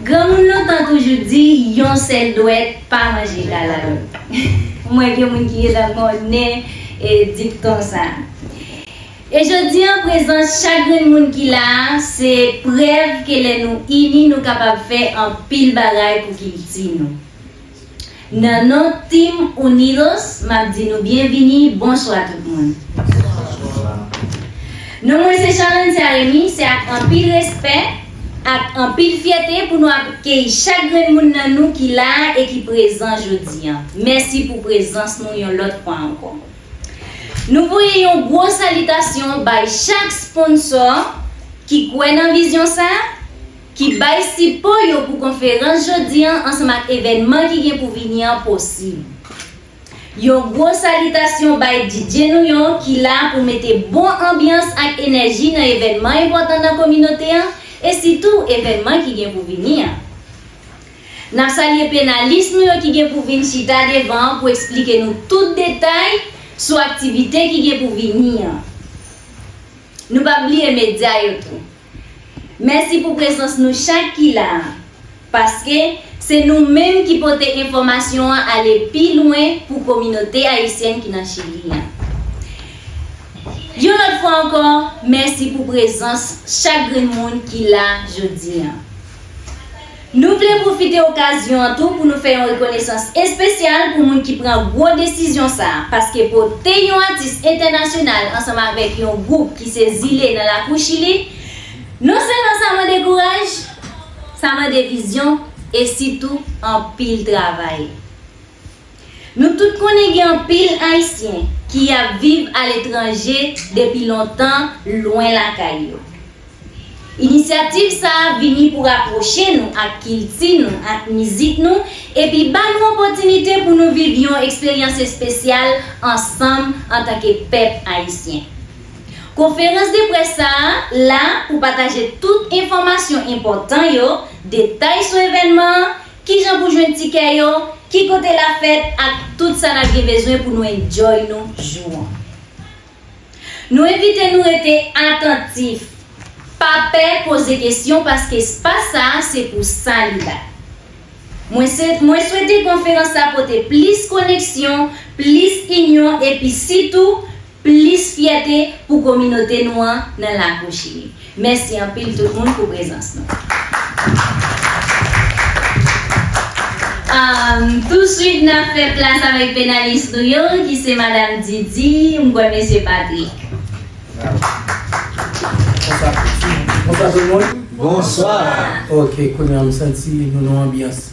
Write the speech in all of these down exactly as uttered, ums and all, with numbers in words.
Granmoun lontan toujou di, yon sèl dwèt pa manje kalalou. Mwen gen moun ki gentan konnen e dikton sa. E jodi an, prezans chak grenn moun ki la a, se prèv ke lè nou ini, nou kapab fè anpil bagay pou kilti nou. Nan non Team Unidos, m ap di nou byenvini, bonswa tout moun. Non mwen se Charlene Saint-Remy, se ak anpil respè, ak anpil fyète pou nou akeyi chak grenn moun nan nou ki la a e ki prezan jodi an. Mèsi pou prezans nou yon lòt fwa ankò. Nou voye yon gwo salitasyon bay chak sponsò ki kwè nan vizyon sa a, ki bay sipo yo pou konferans jodi an ansanm ak evènman ki gen pou vini an posib. Yon gwo salitasyon bay D J nou yo ki la pou mete bon anbyans ak enèji nan evènman enpòtan nan kominote an e sitou evènman ki gen pou vini an. N ap salye penalis nou yo ki gen pou vin chita devan an pou eksplike nou tout detay sou aktivite ki gen pou vini an. Nou p ap bliye medya yo tou. Mèsi pou prezans nou chak ki la a, paske se nou menm ki pote enfòmasyon an ale pi lwen pou kominote ayisyèn ki nan Chili an. Yon lòt fwa ankò, mèsi pou prezans chak grenn moun ki la jodi an. Nou vle pwofite okazyon an tou pou nou fè yon rekonesans espesyal pou moun ki pran gwo desizyon sa a, paske pote yon atis entènasyonal ansanm avèk yon gwoup ki se Zile nan lakou Chili, non sèlman sa mande kouraj, sa mande vizyon e sitou anpil travay. Nou tout konnen gen anpil Ayisyen ki ap viv aletranje depi lontan, lwen lakay yo. Inisyativ sa a vini pou rapwoche nou ak kilti nou, ak mizik nou, epi ba nou opòtinite pou nou viv yon eksperyans espesyal ansanm antanke pèp ayisyen. Konferans de près sa a la pou pataje tout enfòmasyon enpòtan yo, detay sou evènman an, kijan pou jwenn tikè yo, ki kote l ap fèt ak tout sa n ap gen bezwen pou nou enjoy nou jou an. Nou envite nou rete atantif. Pa pè poze kesyon paske espas sa a se pou sa li la. Mwen se, mwen swete konferans sa pote plis koneksyon, plis inyon epi sitou plis fyète pou kominote nou an nan lakou Chili. Mèsi anpil tout moun pou prezans nou. Ahn, touswit n ap fè plas avèk penalis nou yo, ki se Madanm Didi, m kwè Mesye Patrick. Bonswa tout moun. Bonswa. Ok, kounye a m santi nou nan anbyans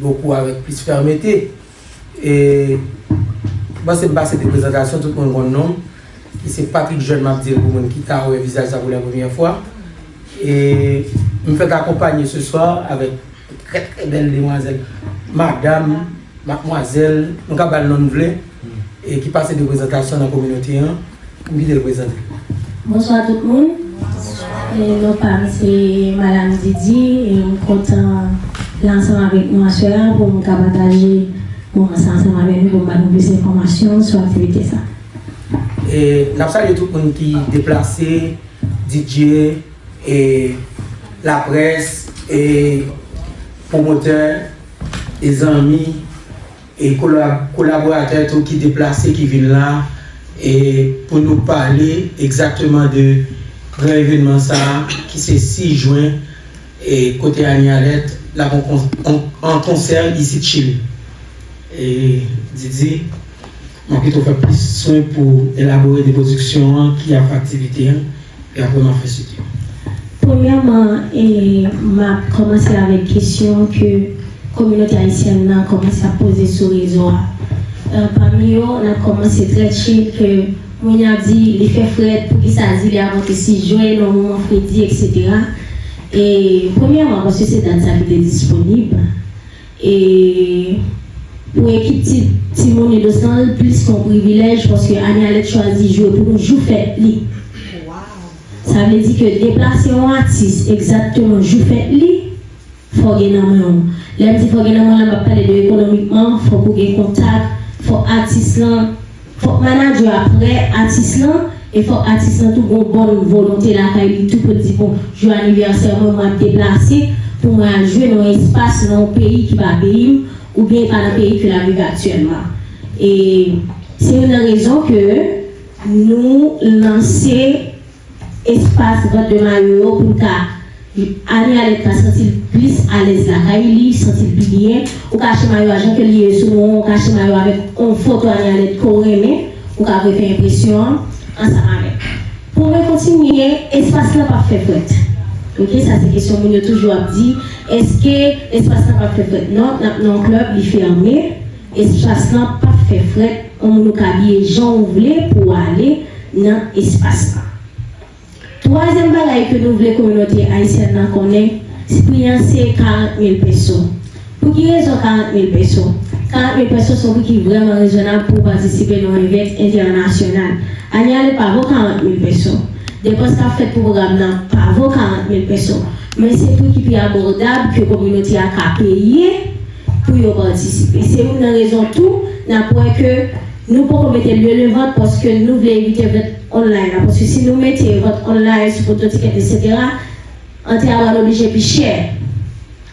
bokou avèk plis fèmete. E, m panse m pase de prezantasyon, tout moun konn non m, ki se Patrick Jeune, m ap di l pou moun ki ta wè vizaj sa pou la premyè fwa. E m fèk akonpanye se swa avèk trè, trè bèl demwazèl, madanm, madmwazèl, nou ka ba l non n vle, e ki pase de prezantasyon nan kominote an. M kite l prezante. Bonswa tout moun. E, non pa m se Madanm Didi, e m kontan la ansanm avèk nou aswè a pou m ka pataje moman sa ansanm avèk nou pou m ba nou plis enfòmasyon sou aktivite sa. E n ap salye tout moun ki deplase, D J, e laprès, e pwomotè, e zanmi, e kola-, kolaboratè tou ki deplase, ki vin la, e pou nou pale egzakteman de gran evènman sa a, ki se sis jen, e kote Anie Alerte l ap an kon-, an, an konsè isit Chili. E Didi, m ap kite w fè plis swen pou elabore de pwodiksyon an ki ap fè aktivite an, e apre m ap fè site. Premyèman, e, m ap kòmanse avèk kesyon ke kominote ayisyèn nan kòmanse ap poze sou rezo a. E, pami yo, n ap kòmanse trè chill ke moun yo ap di li fè frèt, poukisa Zile a monte sis jen, nan moman fredi, etsetera. E, premyèman, paske se dat sa ki te disponib. E pou ekip ti, Team Unidos lan, plis ke yon privilèj, paske Anie Alerte chwazi jwe pou nou jou fèt li. Sa vle di ke deplase yon atis egzakteman jou fèt li, fò w gen nan men w. Lè m di fò w gen nan men w la, m ap pale de ekonomikman, fòk ou gen kontak, fòk atis lan, fòk manadjè a prè atis lan, e fòk atis lan tou gon bòn volonte lakay li tou pou l di, bon, jou anivèsè mwen, mwen ap deplase, pou mwen al jwe nan yon espas, nan yon peyi ki pa peyi m, oubyen e pa nan peyi ke l ap viv aktyèlman. E se youn nan rezon ke nou lanse espas vant de mayo yo pou l ka Anialet ka santi l plis alèz lakay li, santi l pi byen. Ou ka achte mayo a jan ke l ye sou ou, ou ka achte mayo avèk yon foto Anialet ke w renmen, ou ka voye fè enpresyon an ansanm avèk. Pou mwen kontinye, espas lan p ap fè frèt. Oke, sa se kesyon moun yo toujou ap di, èske espas lan p ap fè frèt? Non, n ap nan yon klèb, li fèmen, espas lan p ap fè frèt, yon moun ou ka abiye jan ou vle pou w ale nan espas lan. Twazyèm bagay ke nou vle kominote ayisyèn nan konnen, se pri an se karant mil peso. Pou ki rezon karant mil peso? Karant mil peso se yon pri ki vrèman rezonab pou w patisipe nan yon event entènasyonal. Anialet pa vo karant mil peso. Depans k ap fèt pou pwogram nan pa vo karant mil peso. Men se pri ki pi abòdab ke kominote a ka peye pou yo patisipe. Se youn nan rezon tou n ap wè ke nou poko mete lye de vant paske nou vle evite vant online la. Paske si nou mete vant online sou poto tikèt, etsetera, entè a pral oblije pi chè,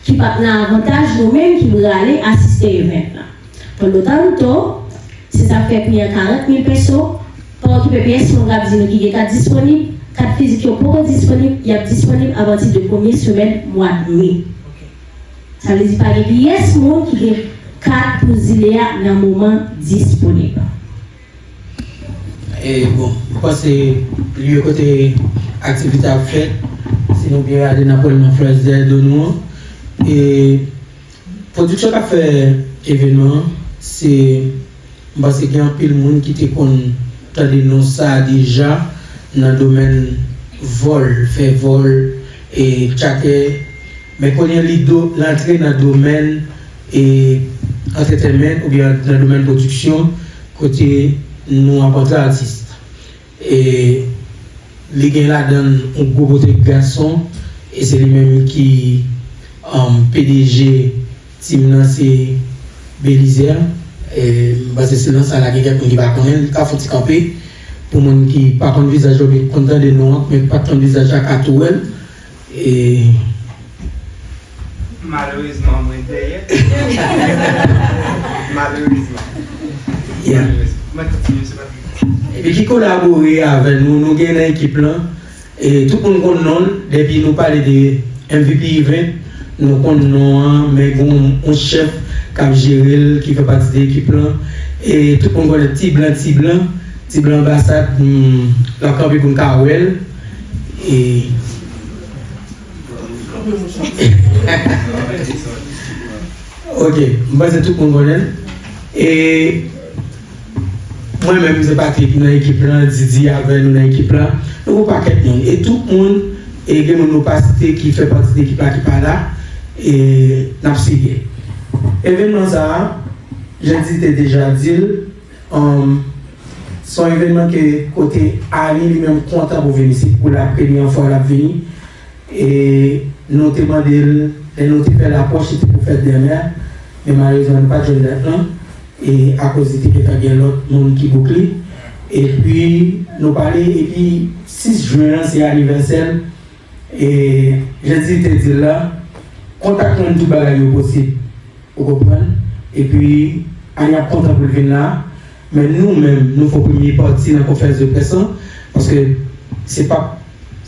ki p ap nan avantaj nou menm ki prale asiste event lan. Pandantanto, se sa k fè pri an karant mil peso, pa okipe pyès moun k ap di nou ki gen kat disponib, kat fizik yo poko disponib, y ap disponib apati de premye semèn mwa me. Sa vle di pa gen pyès moun ki gen kat pou zile a nan moman disponib. E bon, m panse lye kote aktivite a ap fèt, si nou byen gade n ap wè l nan flèch dèyè do nou an. E pwodiksyon k ap fè evènman an, se, m panse gen anpil moun ki te konn tande non sa a deja nan domèn vòl, fè vòl, e tchatè. Men kounye a li do, l antre nan domèn e, entertainment oubyen nan domèn pwodiksyon kote nou rankontre atis. E li gen ladan l yon gwo bote gason e se li menm ki um, P D G team nan se Belizaire. E, m panse se nan sa la gen kèk moun ki pa konnen l, li ka fè yon ti kanpe. Pou moun ki pa konn vizaj la oubyen ki konn tande non an men ki pa t konn vizaj la ka tou wè l. E Malerezman mwen dèyè. Malerezman. Yeah. Malerezman. Mwen kontinye se pa. Epi ki kolabore avè nou, nou gen nan ekip lan. E tout moun konn non l, depi nou pale de M V P event, nou konn non an, men gen yon chèf k ap jere l, ki fè pati de ekip lan. E tout moun konnen Ti Blan, Ti Blan, Ti Blan anbasad, hmm, l ap kanpe pou n ka wè l. E Ok, m panse tout moun konnen l. E mwen menm se Patrick nan ekip lan, Didi avè nou nan ekip la. Nou gon pakèt moun. E tout moun, e gen moun nou pa site ki fè pati de ekip la ki pa la, e n ap siyen. Evènman sa a, jan Didi te deja di l, um, se yon evènman ke kote Annie li menm kontan pou vin isit, pou la premyè fwa l ap vini. E nou te mande l, lè nou te fè lapwòch, se te pou fèt dèmen an, men malerezman nou pa t jwenn dat lan, e akoz li te gentan gen lòt moun ki book li. Epi nou pale, epi sis jen an se anivèsè l, e jan Didi te di l la, kontak mwen tout bagay yo posib. Ou konprann? Epi, Annie ap kontan pou l vin la. Men nou menm, nou fè premye pati nan konferans de près lan. Paske se p ap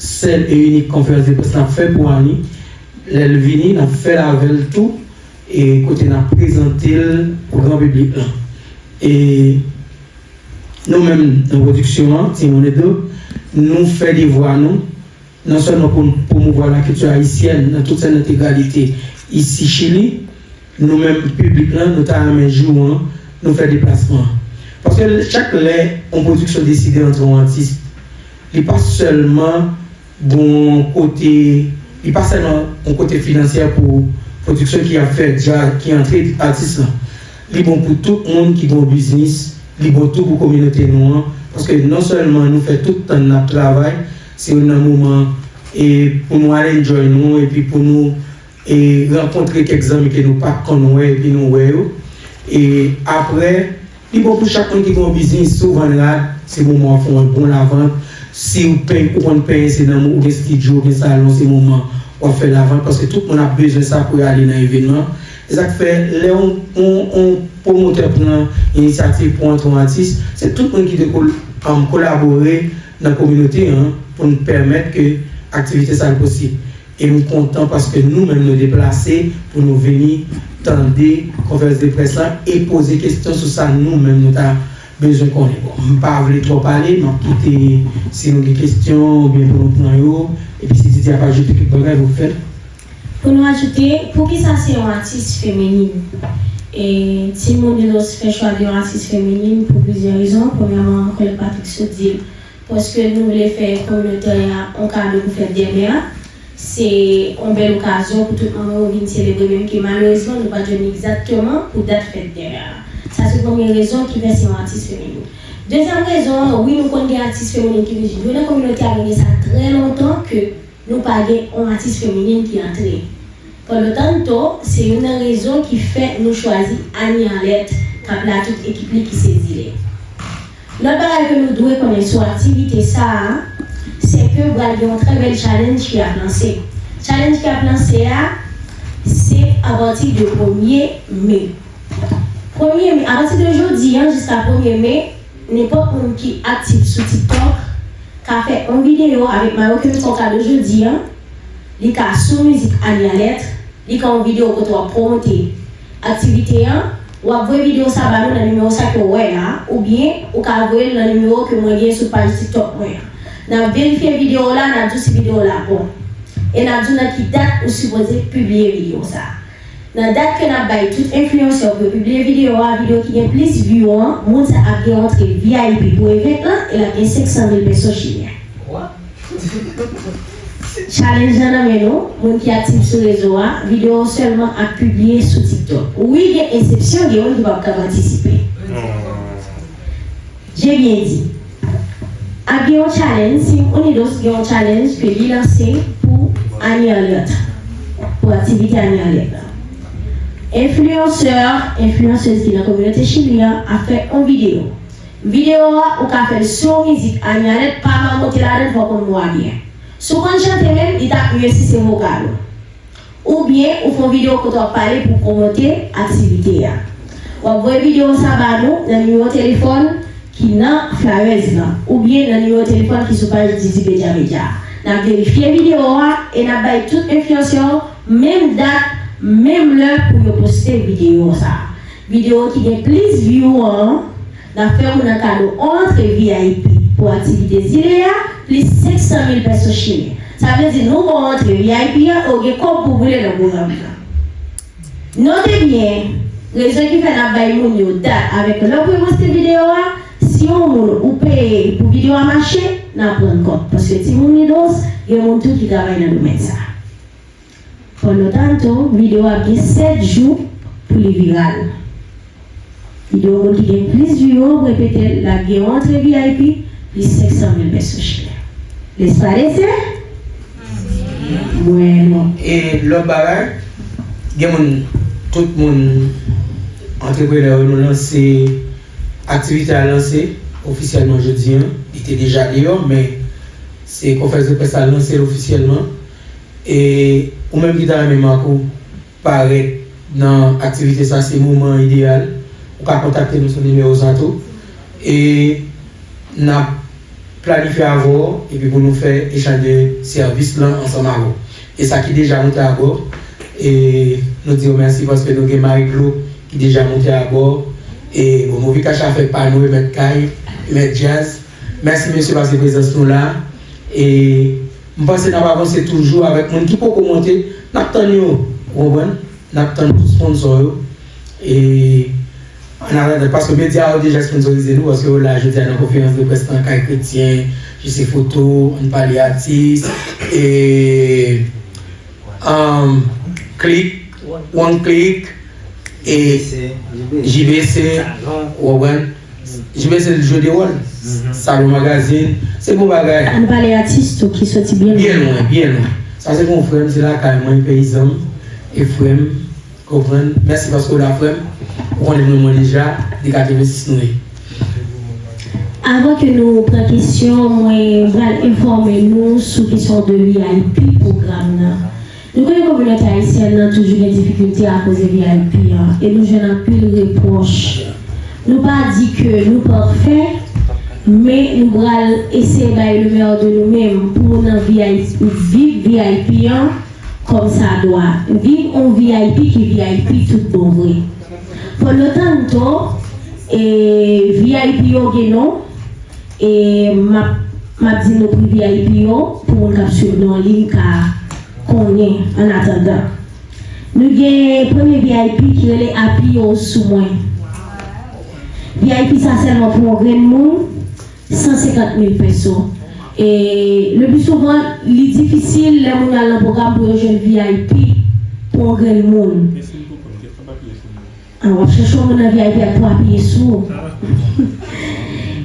sèl e inik konferans de près n ap fè pou Annie. Lè l vini, n ap fè l avè l tou. E kote n ap prezante l pou gran piblik lan. E nou menm, nan pwodiksyon an, Team One Edo, nou fè devwa nou. Non sèlman pou n pwomouvwa lakilti ayisyèn nan tout sa entegralite isi Chili, nou menm piblik lan, nou ta renmen jou an, nou fè deplasman an. Paske chak lè yon pwodiksyon deside antre yon atis, li pa sèlman gon kote, li pa sèlman yon kote finansyè pou pwodiksyon ki ap fè djaz, ki antre atis lan. Li bon pou tout moun ki gon biznis, li bon tou pou kominote nou an, paske non sèlman nou fè tout tan n ap travay, se youn nan moman e pou nou al enjoy nou epi pou nou e rankontre kèk zanmi ke nou pa t konn wè epi nou wè yo. E aprè, li bon pou chak moun ki gen yon biznis, si w vann rad, se moman w ap fè yon bon lavant. Si w pen, ou konn penyen, se nan ou gen estidyo, ou gen salon, se moman w ap fè lavant, paske tout moun ap bezwen sa pou y ale nan evènman. Se sa k fè, lè yon, yon, yon pwomotè pran inisyativ pou antre yon atis, se tout moun ki te kol-, um, kolabore nan kominote an pou n pèmèt ke aktivite sa a posib. E m kontan paske nou menm nou deplase pou nou vini tande konferans de près la e poze kesyon sou sa nou menm nou ta bezwen konnen. Bon, m pa vle twò pale, m ap kite si nou gen kesyon oubyen pou nou pran yo, epi si Didi ap ajoute kèk bagay, pou fè l. Pou nou ajoute, poukisa se yon atis feminin? E Team Unidos fè chwa de yon atis feminin pou plizyè rezon. Premyèman, kòlèg Patrick sot di l, paske nou vle fè kominote a yon kado pou fèt dèmè a. Se yon bèl okazyon pou tout manman yo vin selebre, menm ke malerezman nou pa t jwenn egzakteman pou dat fèt dèmè a. Sa se premye rezon ki fè se yon atis feminin. Dezyèm rezon an, wi, nou konn gen atis feminin ki vin jwe nan kominote a, men gen sa trè lontan ke nou pa gen yon atis feminin ki antre. Pandantanto, se youn nan rezon ki fè nou chwazi Anie Alerte, k ap la tout ekip li ki se Zile. Lòt bagay ke nou dwe konnen sou aktivite sa a, se ke pral gen yon trè bèl challenge ki ap lanse. Challenge ki ap lanse a, se apati de premye me. Premye me, apati de jodi a jiska premye me, nenpòt moun ki aktif sou TikTok ka fè yon videyo avèk mayo ke nou fè w kado jodi a. Li ka sou mizik Anie Alerte, li ka yon videyo kote w ap pwomote aktivite an. W ap voye videyo sa ba nou nan nimewo sa ke w wè a, oubyen ou ka voye l nan nimewo ke mwen gen sou paj TikTok mwen an. N ap verifye videyo w la, n ap di w si videyo w la bon. E n ap di w nan ki dat ou sipoze pibliye videyo sa a. Nan dat ke n ap bay tout enfliyansè pou yo pibliye videyo a, videyo ki gen plis view an, moun sa ap gen antre V I P pou event lan, e l ap gen senk san mil peso chilyen. Challenge lan nan men nou, moun ki aktif sou rezo a, videyo w sèlman ap pibliye sou TikTok. Wi, gen eksepsyon, gen moun ki p ap ka patisipe. J'ai bien dit. Ap gen yon challenge, Team Unidos gen yon challenge ke li lanse pou Anie Alerte, pou aktivite Anie Alerte la. Enfliyansè, enfliyansèz ki nan kominote chili an ap fè yon videyo. Videyo a, ou ka fè l sou mizik Anie Alerte, pa mamote ladan l, fò w konn mo a byen. Si w konn chante menm, li t ap mye si se vokal ou. Oubyen ou fè yon videyo kote w ap pale pou pwomote aktivite a. W ap voye videyo sa ba nou nan nimewo telefòn ki nan flyers lan, oubyen nan nimewo telefòn ki sou paj Didi Media Media. N ap verifye videyo a e n ap bay tout enfliyansè yo menm dat, menm lè pou yo poste videyo sa. Videyo ki gen plis view an, n ap fè moun nan kado yon antre V I P pou aktivite zile a, plis senk san mil peso chilyen. Sa vle di nou ba w antre V I P an e w gen kòb pou w boule nan pwogram nan. Note byen, rezon ki fè n ap bay moun yo dat avèk lè pou yo poste videyo a, si yon moun ou peye pou videyo a mache, n ap pran kòb. Paske Team Unidos, gen moun tou ki travay nan domèn sa. Pandantanto, videyo a ap gen sèt jou pou li viral. Videyo moun ki gen plis view yo, m repete l, l ap gen yon antre V I P, plis senk san mil peso chilyen. Les parece? Bueno. E lòt bagay, gen moun, tout moun, antreprenè yo, nou lanse, aktivite a lanse ofisyèlman jodi a. Li te deja deyò, men se konferans de près la lanse l ofisyèlman. E ou menm ki ta renmen Marco parèt nan aktivite sa, se moman ideyal. Ou ka kontakte nou sou nimewo sa tou. E n ap planifye avè w epi pou nou fè echanj de sèvis lan ansanm avè w. E sa ki deja monte abò, e nou di yo mèsi paske nou gen Marie Claude ki deja monte abò. E bon, Movie Cash a fè pa nou, e mèt kay, e mèt djaz. Mèsi mesye paske prezans nou la. E m panse n ap avanse toujou avèk moun ki poko monte. N ap tann yo, ou konprann? N ap tann tout sponsò yo. E an atandan, paske medya yo deja sponsorize nou, paske yo la jodi a nan konferans de près lan, Kay Kretyen, Jise Foto, Ann Pale Atis, e, um, Click, One Click, e J B C, ou konprann? J B C jwe de wòl. Salon Magazine, se bon bagay. Ann Pale Atis tou ki soti byen lwen. Byen lwen, byen lwen. Sa se bon frè m, se lakay mwen, peyizan m, e frè m, konprann. Mèsi paske w la, frè m. Ou konnen nou mwen deja, de katrevensis nou ye. Avan ke nou pran kesyon, mwen pral enfòme nou sou kesyon de V I P pwogram nan. Nou konnen kominote ayisyèn nan toujou gen difikilte akoz de V I P an, e nou jwenn anpil repwòch. Nou pa di ke nou pafè, men nou pral eseye bay le meilleur de nou menm pou moun nan V I P, viv V I P an kòm sa dwa. Viv on V I P ki V I P tout bon vre. Por lo tanto, e, V I P yo gen non, e m ap, m ap di nou pri V I P yo, pou moun k ap swiv nou an liy ka konnen annatandan. Nou gen premye V I P ki rele Apiye w sou mwen. V I P sa sèlman pou yon grenn moun, san senkant mil peso. E le pli souvan, li difisil lè moun al nan pwogram pou yo jwenn V I P pou yon grenn moun. A, w ap chèche yon moun nan V I P ak twa pye sou ou.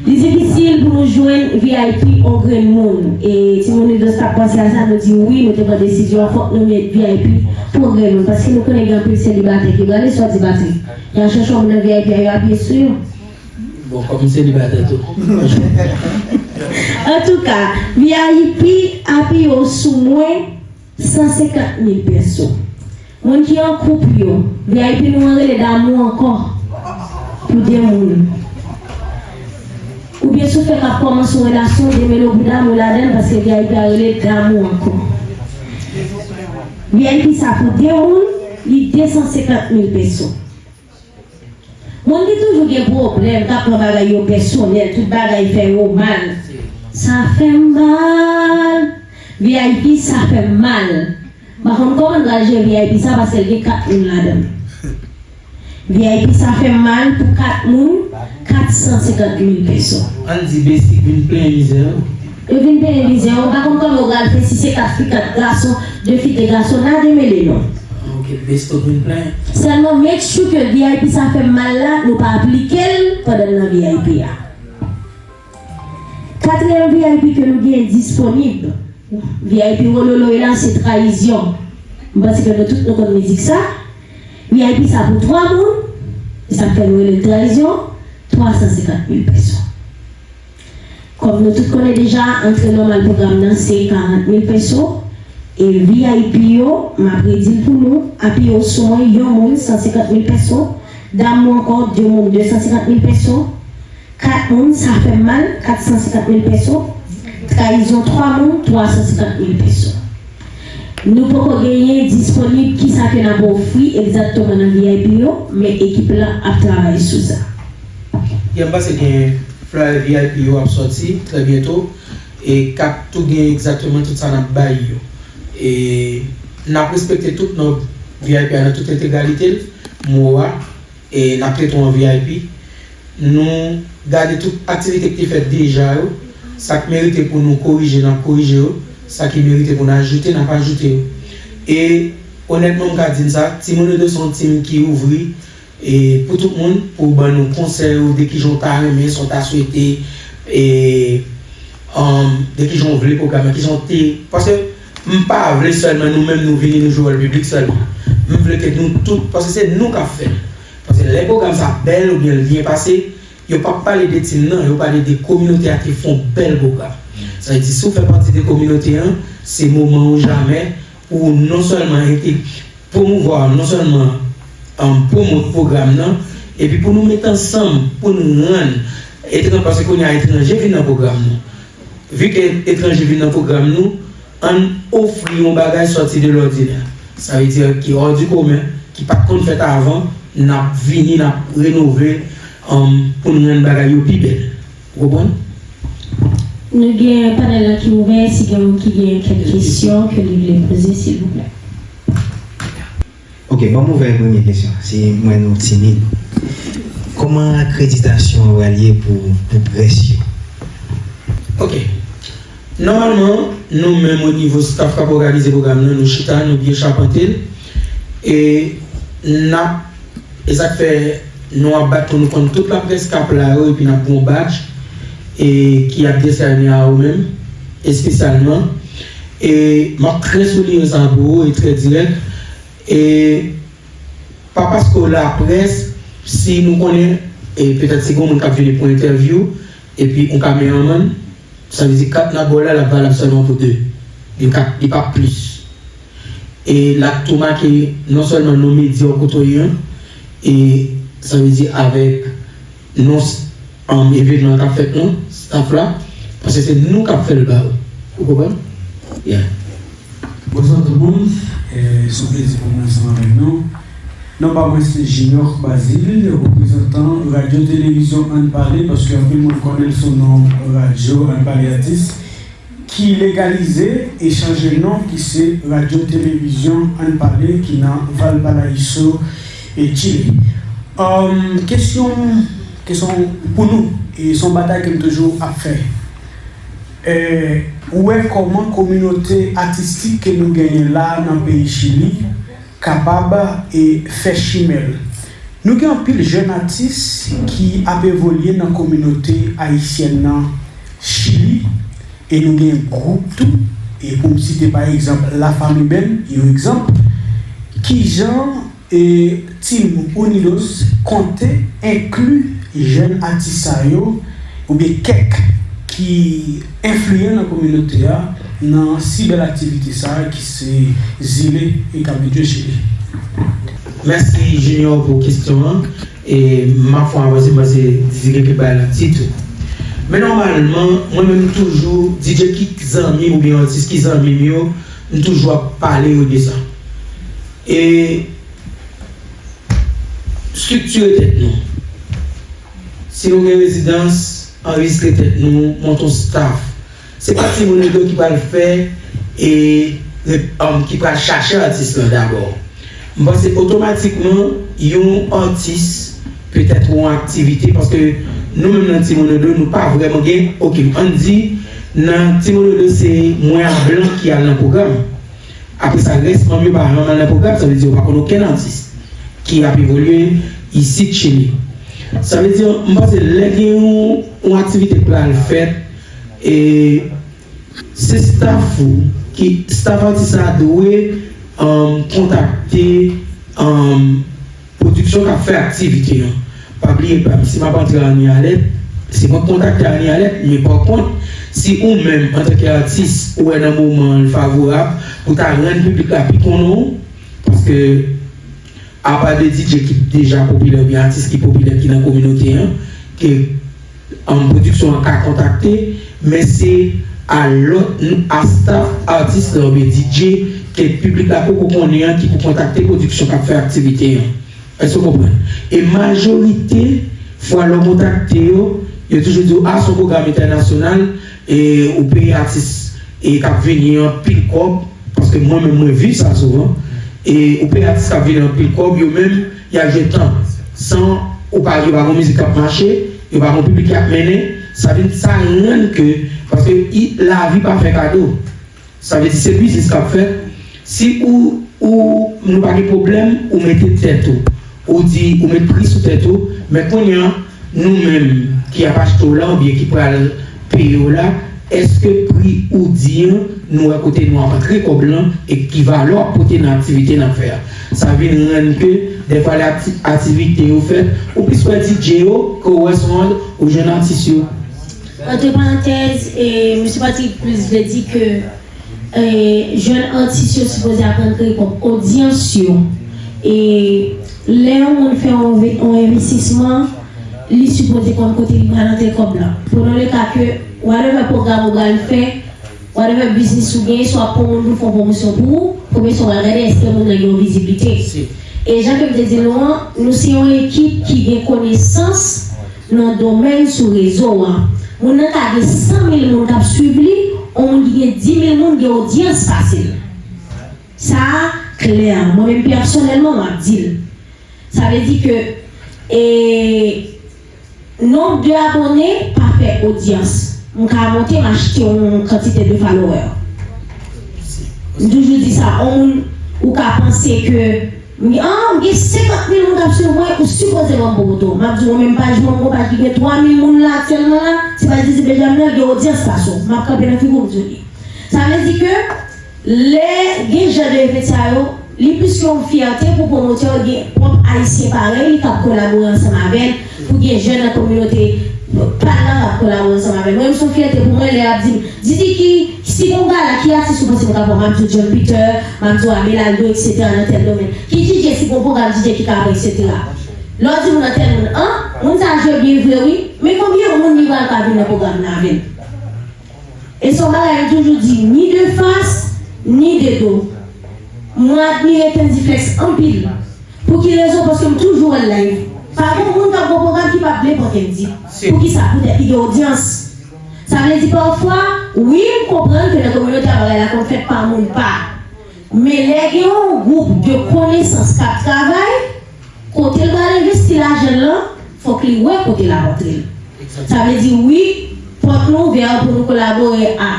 Li difisil pou nou jwenn V I P yon grenn moun. E timoun Idos t ap panse a sa, nou di wi, nou te pran desizyon an, fòk nou met V I P pou yon grenn moun. Paske nou konnen gen anpil selibatè ki prale, sa w di Patrick. Y al chèche yon moun nan V I P a, yo apiye sou yo. Bon, kòm m selibatè tou. Antouka, V I P apiye w sou mwen, san senkant mil peso. Moun ki an koup yo, V I P nou an rele damou ankò pou de moun. Oubyen si w fèk ap kòmanse yon relasyon, demele w pou damou ladan l, paske V I P a rele damou ankò. V I P sa pou de moun, li de san senkant mil peso. Moun ki toujou gen pwoblèm, k ap pran bagay yo pèsonèl, tout bagay fè yo mal. Sa fè m mal. V I P sa fè m mal. M pa konn kòman n pral jere V I P sa paske l gen kat moun ladan l. V I P sa fè m mal pou kat moun, kat san senkant mil peso. Ann di Besik vin plenyen mizè yo. Yo vin peye mizè, ou pa konn kòman ou pral fè si se kat fi, kat gason, de fi, de gason, n a demele non. Ok, Besto vin plenyen. Sèlman make sure ke V I P sa fè m mal la, nou pa aplike l pandan n nan V I P a. Katriyèm V I P ke nou gen disponib, V I P wololoy la, se Trayizyon. M panse ke nou tout nou konn mizik sa. V I P sa pou twa moun, e sa k fè nou rele l Trayizyon, twa san senkant mil peso. Kòm nou tout konnen deja, antre nòmal pwogram nan se karant mil peso, e V I P yo, m ap redi l pou nou, Apiye w sou mwen, yon moun, san senkant mil peso, damou ankò, de moun, de san senkant mil peso, kat moun, sa fè m mal, kat san senkant mil peso, Trayizyon, twa moun, twa san senkant mil peso. Nou poko genyen disponib kisa ke n ap ofri egzakteman nan V I P yo, men ekip la ap travay sou sa. Gen, m panse gen flyer V I P yo ap sòti trè byento, e k ap tou gen egzakteman tout sa n ap bay yo. E n ap respekte tout nòm V I P a nan tout entegralite l, mo a, e n ap trete w an V I P. Nou gade tout aktivite ki te fèt deja yo, sa k merite pou nou korije, n ap korije yo, sa ki merite pou n ajoute, n ap ajoute yo. E onètman, m ka di n sa, Timoun Ido se yon tim ki ouvri, e pou tout moun, pou ban nou konsèy ou de kijan w ta renmen, sa w ta swete, e, um, de kijan w vle pwogram nan, kijan w te, paske m pa vle sèlman nou menm nou vini nou jwe wòl piblik sèlman. M vle ke nou tout, paske se nou k ap fè l. Paske lè pwogram sa bèl oubyen l byen pase, yo p ap pale de tim nan, yo pale de kominote a ki fè yon bèl pwogram. Sa vle di, si w fè pati de kominote an, se moman ou jamè pou w non sèlman ete pwomouvwa, non sèlman, um, pwomot pwogram nan, epi pou nou met ansanm, pou n rann etran-, paske kounye a etranje vin nan pwogram nou. Vi ke etranje vin nan pwogram nou, ann ofri yon bagay sòti de lòdinè. Sa vle di ki hors du commun, ki pa t konn fèt avan, n ap vini, n ap renove, um, pou n rann bagay yo pi bèl. Ou konprann? Nou gen panèl la ki ouvè, si gen moun ki gen kèk kesyon ke li vle poze, silvouplè. Ok, ban m ouvè premye kesyon, si m wè nou timid. Kòman akreditasyon an pral ye pou, pou près yo? Ok. Nòmalman, nou menm o nivo staff k ap òganize pwogram nan, nou chita, nou byen chapante l. E n ap, e sa k fè nou ap bat pou nou konn tout laprès k ap la yo, epi n ap gen yon badge, e ki ap desène a ou menm, espesyalman. E m ap trè souliyen sa pou ou, e trè dirèk. E pa paske w laprès, si nou konnen, e petèt si gen moun k ap vini pou entèvyou, epi yon kameramann, sa vle di kat n ap ba w la, l ap valab sèlman pou de. Li ka, li p ap plis. E l ap tou make non sèlman non medya w kote w ye an, e sa vle di avèk non s- um, evenman k ap fèt lan, staff la, paske se nou k ap fè l ba ou. Ou konprann? Yeah. Bonswa tout moun. E, se yon plezi pou mwen ansanm avèk nou. Non pa mwen se Junior Bazile, reprezantan Radyo Televizyon Ann Pale, paske anpil moun konnen l sou non Radyo Ann Pale Atis, ki legalize e chanje non ki se Radyo Televizyon Ann Pale ki nan Valparaíso, e Chili. Um, kesyon, kesyon pou nou, e se yon batay ke m toujou ap fè. E, ou wè kòman kominote atistik ke nou genyen la nan peyi Chili kapab e fè chimen l. Nou gen anpil jèn atis ki ap evolye nan kominote ayisyèn nan Chili, e nou gen gwoup tou, e pou m site pa egzanp La Femme Urbaine, yon egzanp, kijan e Team Unidos konte enkli jèn atis sa yo, oubyen kèk ki enfliyan nan kominote a, nan si bèl aktivite sa a ki se Zile e k ap vin jwe Chili. Mèsi Junior pou kesyon an. E m ap fè yon avanse, m panse D J gen kèk bagay l ap di tou. Men nòmalman, mwen menm m toujou, D J ki zanmi m oubyen atis ki zanmi m yo, m toujou ap pale yo de sa. E estriktire tèt nou. Si nou gen rezidans, anrejistre tèt nou, monte yon staff. Se pa Team Unidos ki pral fè e, e, um, ki pral chache atis lan dabò. M panse otomatikman yon atis petèt yon aktivite, paske nou menm nan Team Unidos nou pa vrèman gen okenn. Ann di nan Team Unidos se mwen ak Blan ki al nan pwogram. Apre sa, rès manm yo pa janm al nan pwogram, sa vle di yo pa konn okenn atis ki ap evolye isit Chili. Sa vle di, m panse lè gen yon, yon aktivite k pral fèt, e se staff ou ki, staff atis la dwe, um, kontakte, um, pwodiksyon k ap fè aktivite an. Pa bliye, pa, si m ap antre Annie Alerte, se mwen k kontakte Annie Alerte, men pa kont, si ou menm, antanke atis, ou wè nan moman an l favorab pou ta rann piblik la pi konnen w, paske apa de D J ki deja popilè oubyen atis ki popilè ki nan kominote an, ke, um, pwodiksyon an ka kontakte, men se a lòt, a staff atis la oubyen D J ke piblik la poko konnen an ki pou kontakte pwodiksyon k ap fè aktivite an. Èske w konprann? E majorite fwa lè w kontakte yo, yo toujou di w, a, se yon pwogram entènasyonal, e ou peye atis e k ap vini an pil kòb, paske mwen menm mwen viv sa souvan, e ou peye atis k ap vini an pil kòb, yo menm, y ap jwe tan, san ou pa, yo pa gon mizik k ap mache, yo pa gon piblik y ap mennen, sa vin, sa rann ke, paske i, lavi pa fè kado. Sa vle di se biznis k ap fèt. Si ou, ou, nou pa gen pwoblèm, ou mete tèt ou. Ou di, ou met pri sou tèt ou. Men kounye a, nou menm ki ap achte w la oubyen ki pral peye w la, èske pri ou di an, nou wè kote nou ap rantre kòb lan e ki valè w ap pote nan aktivite n ap fè a? Sa vin rann ke, dèfwa lè akti-, aktivite yo fèt, ou plis wè D J yo ke w wè sou mond, ou jwenn atis yo. Antre parantèz, e, mesye Patrick plis vle di ke, e, jèn atis yo sipoze aprann kreye pwòp odyans yo. E lè yon moun fè yon ve-, yon envestisman, li sipoze konn kote li pral antre kòb la. Prenons le cas que whatever pwogram ou pral fè, whatever biznis ou genyen, si w ap pran yon moun pou fè yon pwomosyon pou ou, premye sa w pral gade èske moun nan gen yon viziblite. E jan ke m te di nou an, nou se yon ekip ki gen konesans nan domèn sou rezo a. Moun nan ka gen san mil moun k ap swiv li, yon moun ki gen di mil moun gen odyans pase l. Sa a klè, mwen menm pèsonèlman m ap di l. Sa vle di ke, e, nonb de abòne pa fè odyans. M ka monte, m achte yon kantite de follower. M toujou di sa, yon moun ou ka panse ke, m gen, ah, m gen senkant mil moun k ap swiv mwen, ou sipoze ban m popoto. M ap di w, mwen menm paj mwen, m gon paj ki gen twa mil moun la aktyèlman la, se pa Dizzy Benjamin nan, l gen odyans pase w. M ap kanpe nan figi w, m di w li. Sa vle di ke, lè gen jan de event sa yo, li plis ke yon fyète pou pwomotè gen pwòp Ayisyen parèy li k ap kolabore ansanm avè l, pou gen jèn nan kominote pa l la k ap kolabore ansanm avè l. Mwen menm, se yon fyète pou mwen lè y ap di m, Didi ki, Si gon gala, ki atis ou panse nou ka pran? M ap di w John Peter, m ap di w Abelardo, etsetera, nan tèl domèn. Ki D J, si gon pwogram D J ki ka pran, etsetera. Lè w di moun nan tèl moun, an, moun sa jwe byen vre, wi, men konbyen moun li pral ka vin nan pwogram nan avè l? E se yon bagay m toujou di, ni de fas, ni de do. Mwen admire Kendy Flex anpil. Pou ki rezon? Paske m toujou wè l live. Pa gen moun k ap gon pwogram ki pa vle pran Kendy. Poukisa? Poutèt li gen odyans. Sa vle di pafwa, wi, m konprann ke nan kominote a bagay la konn fèt pa moun pa. Men lè gen yon gwoup de konesans k ap travay, kote l pral envesti lajan l lan, fòk li wè kote l ap antre l. Sa vle di wi, pòt nou ouvè pou nou kolabore a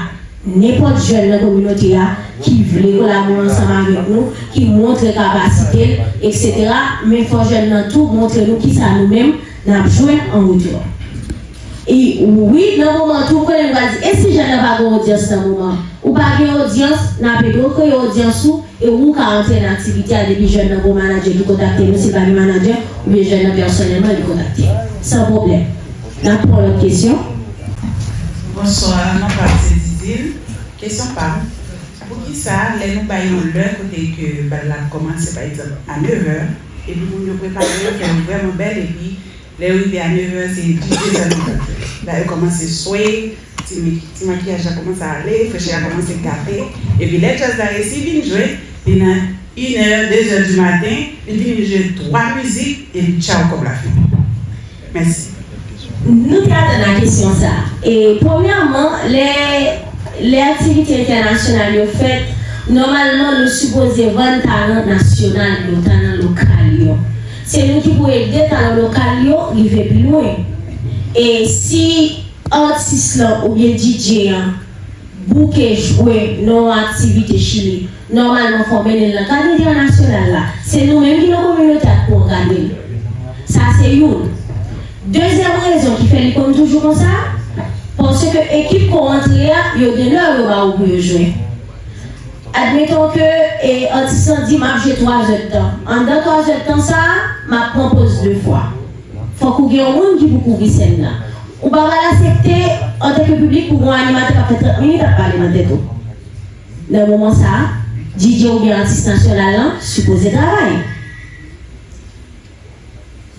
nenpòt jèn nan kominote a ki vle kolabore ansanm avèk nou, ki montre kapasite l, etsetera. Men fò jèn nan tou montre nou kisa nou menm n ap jwenn an retè. E wi, nan moman tou, m konnen nou pral di, e si jèn nan pa gen odyans nan moman? Ou pa gen odyans, n ap ede w kreye odyans ou, e ou ka antre nan aktivite a depi jèn nan gen yon manadjè ki kontakte nou, si l pa gen manadjè, oubyen jèn nan pèsonèlman li kontakte. San pwoblèm. N ap pran lòt kesyon. Bonswa, non pa m se Didil. Kesyon pa m. Poukisa, lè nou bay yon lè kote ke bal la ap kòmanse, pa egzanp, a nèv è, epi moun yo prepare yo, fè yo vrèman bèl, epi lè yo rive a nèv è, se dizuit è nou pral fè. La, yo kòmanse sway, ti, ti makiyaj la kòmanse ale, frechè a kòmanse gate. Epi lè djaz la resi vin jwe, li nan inè, dezè di maten, li vin jwe twa mizik, epi tchaw, kòb la fini. Mèsi. Nou te atann a kesyon sa a. E, premyèman, lè, lè aktivite entènasyonal yo fèt, nòmalman, nou sipoze vann talan nasyonal yo, talan lokal yo. Se nou ki pou ede talan lokal yo rive pi lwen. E si atis lan oubyen D J an bouke jwe nan yon aktivite Chili, nòmalman fò w mennen l nan kad entènasyonal la. Se nou menm ki nan kominote a k pou ankadre l. Sa se youn. Dezyèm rezon ki fè li konn toujou konsa, paske ekip ke w antre a, yo gen lè yo ba w pou yo jwe. Admeton ke, e, atis lan di, "M ap jwe twa zè d tan." Anndan twa zè d tan sa a, m ap pran poz de fwa. Fòk ou gen yon moun ki pou kouvri sèn nan. Ou pa pral aksepte, antanke piblik, pou gon animatè k ap fè trant minit ap pale nan tèt ou. Nan moman sa a, D J oubyen atis nasyonal lan sipoze travay.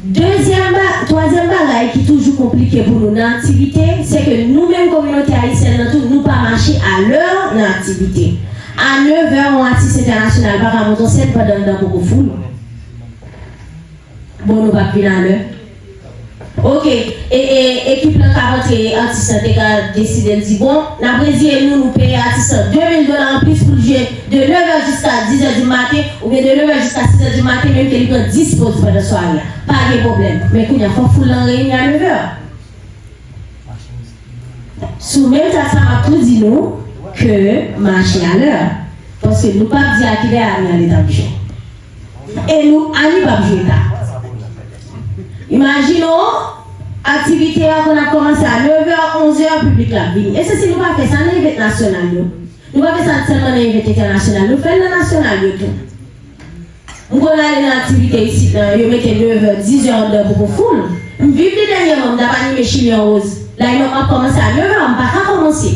Dezyèm ba-, twazyèm bagay ki toujou konplike pou nou nan aktivite, se ke nou menm kominote ayisyèn nan tou, nou pa mache alè nan aktivite. A nèv è, yon atis entènasyonal pa ka monte yon sèn pandan anndan poko full. Bon, nou p ap vin alè. Oke, e, e, ekip lan k ap antre, atis lan te ka deside l di, "Bon, n ap reziye nou, nou peye atis lan de mil dola anplis pou l jwe de nèv è jiska diz è di maten, oubyen de nèv è jiska sis è di maten, menm ke li pran dis poz pandan sware a. Pa gen pwoblèm." Men kounye a, fòk foul lan reyini a nèv è. Sou menm trak sa, m ap tou di nou ke mache alè. Paske nou p ap di a kilè Ani ale t ap jwe. E nou, Ani p ap jwe ta. Imajine w, aktivite a konn ap kòmanse a nèv è, onz è, piblik la ap vini. E se si nou pa fè sa nan event nasyonal yo. Nou pa fè sa sèlman nan event entènasyonal. Nou fè l nan nasyonal yo tou. M konn ale nan aktivite isit lan, yo mete nèv è, diz è anndan poko full. M viv li dènyèman, m t ap anime Chili an Woz. Line-up ap kòmanse a nèv è, m pa ka kòmanse.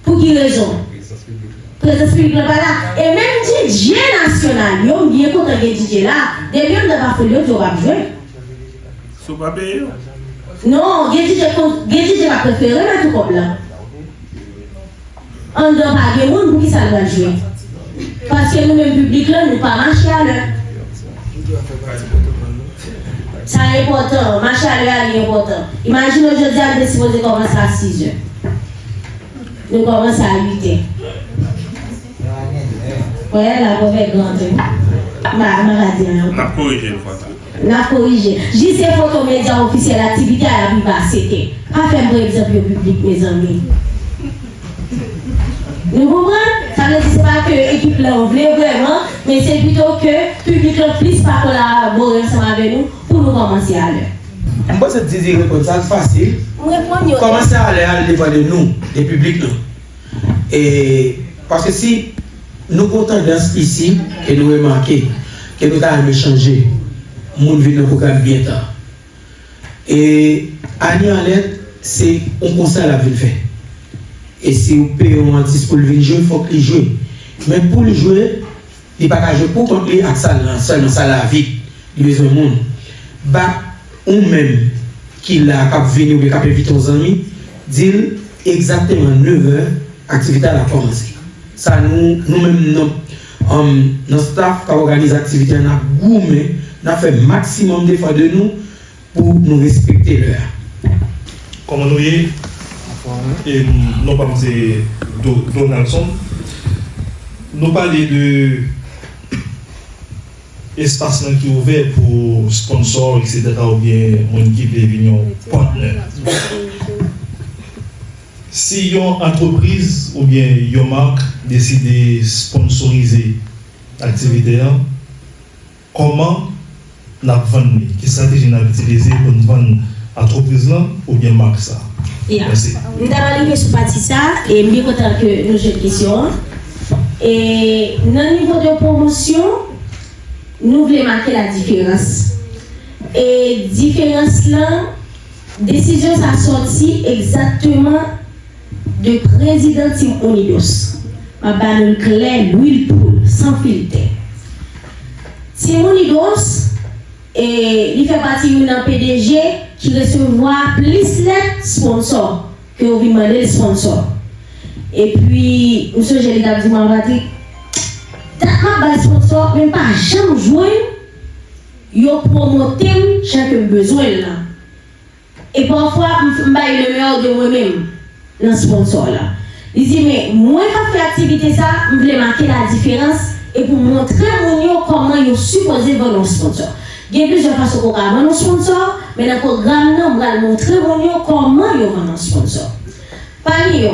Pou ki rezon? Prezans piblik lan pa la. E menm D J nasyonal yo, m byen kontan gen D J la. Depi anndan pa full, yo di yo p ap jwe. Si w pa peye yo. Non, gen D J kon-, gen D J k ap prefere mete kòb la. Anndan pa gen moun, poukisa l pral jwe? Paske nou menm piblik lan, nou pa mache alè. Sa enpòtan, mache alè a li enpòtan. Imajine w jodi a, nou te sipoze kòmanse a sis è. Nou kòmanse a uit è. Wè, la pwofè gran tou. M pa, m pa ka di anyen ankò. N ap korije yon fwa sa. N ap korije. Jis se foto medya ofisyèl aktivite a, y ap rive a sèt è. Pa fè m pran egzanp yo piblik, mezanmi. Nou konprann? Sa vle di se pa ke ekip lan vle vrèman, men se pito ke piblik lan plis pa kolabore ansanm avè nou pou nou kòmanse alè. M panse Didi reponn sa, l fasil. M reponn yo. Kòmanse alè a, l depann de nou, de piblik nou. E, paske si nou gon tandans isi, ke nou remake, ke nou ta renmen chanje, moun vin nan pwogram byen ta. E, Ani anlè, se yon konsa l ap vin fè. E si w peye yon atis pou l vin jwe, fòk li jwe. Men pou l jwe, li pa ka jwe pou kont li ak sal lan, sèlman sal la vid, li bezwen moun. Ba ou menm ki la, k ap vini oubyen k ap envite yon zanmi, di l egzakteman nevè, aktivite a la kòmanse. Sa nou, nou menm nan, um, nan staff k ap òganize aktivite a, n ap goumen, n ap fè maksimòm defò de nou pou nou respekte lè a. Kòman nou ye? E, non pa m se Do-, Donaldson. Nou pale de espas lan ki ouvè pou sponsor, et cetera, oubyen moun ki vle vin yon partner. Si yon antrepriz oubyen yon mak deside sponsorize aktivite an, kòman n ap vann li? Ki estrateji n ap itilize pou n vann antrepriz lan oubyen mak sa? Ya. Mèsi. M ta pral rive sou pati sa, e m byen kontan ke nou jwenn kesyon an. E nan nivo de pwomosyon, nou vle make la diferans. E diferans lan, desizyon sa sòti egzakteman de prezidan Team Unidos. M ap ba nou l klè, lwil poul, san filtè. Team Unidos, e, li fè pati youn nan P D G ki resevwa plis lèt sponsò ke yo vin mande l sponsò. Epi, m sonje li t ap di mwen, Patrick, dat m ap bay sponsò, men m pa janm jwenn yo pwomote m jan ke m bezwen l lan. E pafwa, m, m bay le meilleur de mwen menm nan sponsò la. Li di, men mwen k ap fè aktivite sa, m vle make la diferans e pou montre moun yo kòman yo sipoze vann yon sponsò. Gen plizyè fason ke w ka vann yon sponsò, men nan pwogram nan, m pral montre moun yo kòman yo vann yon sponsò. Pami yo,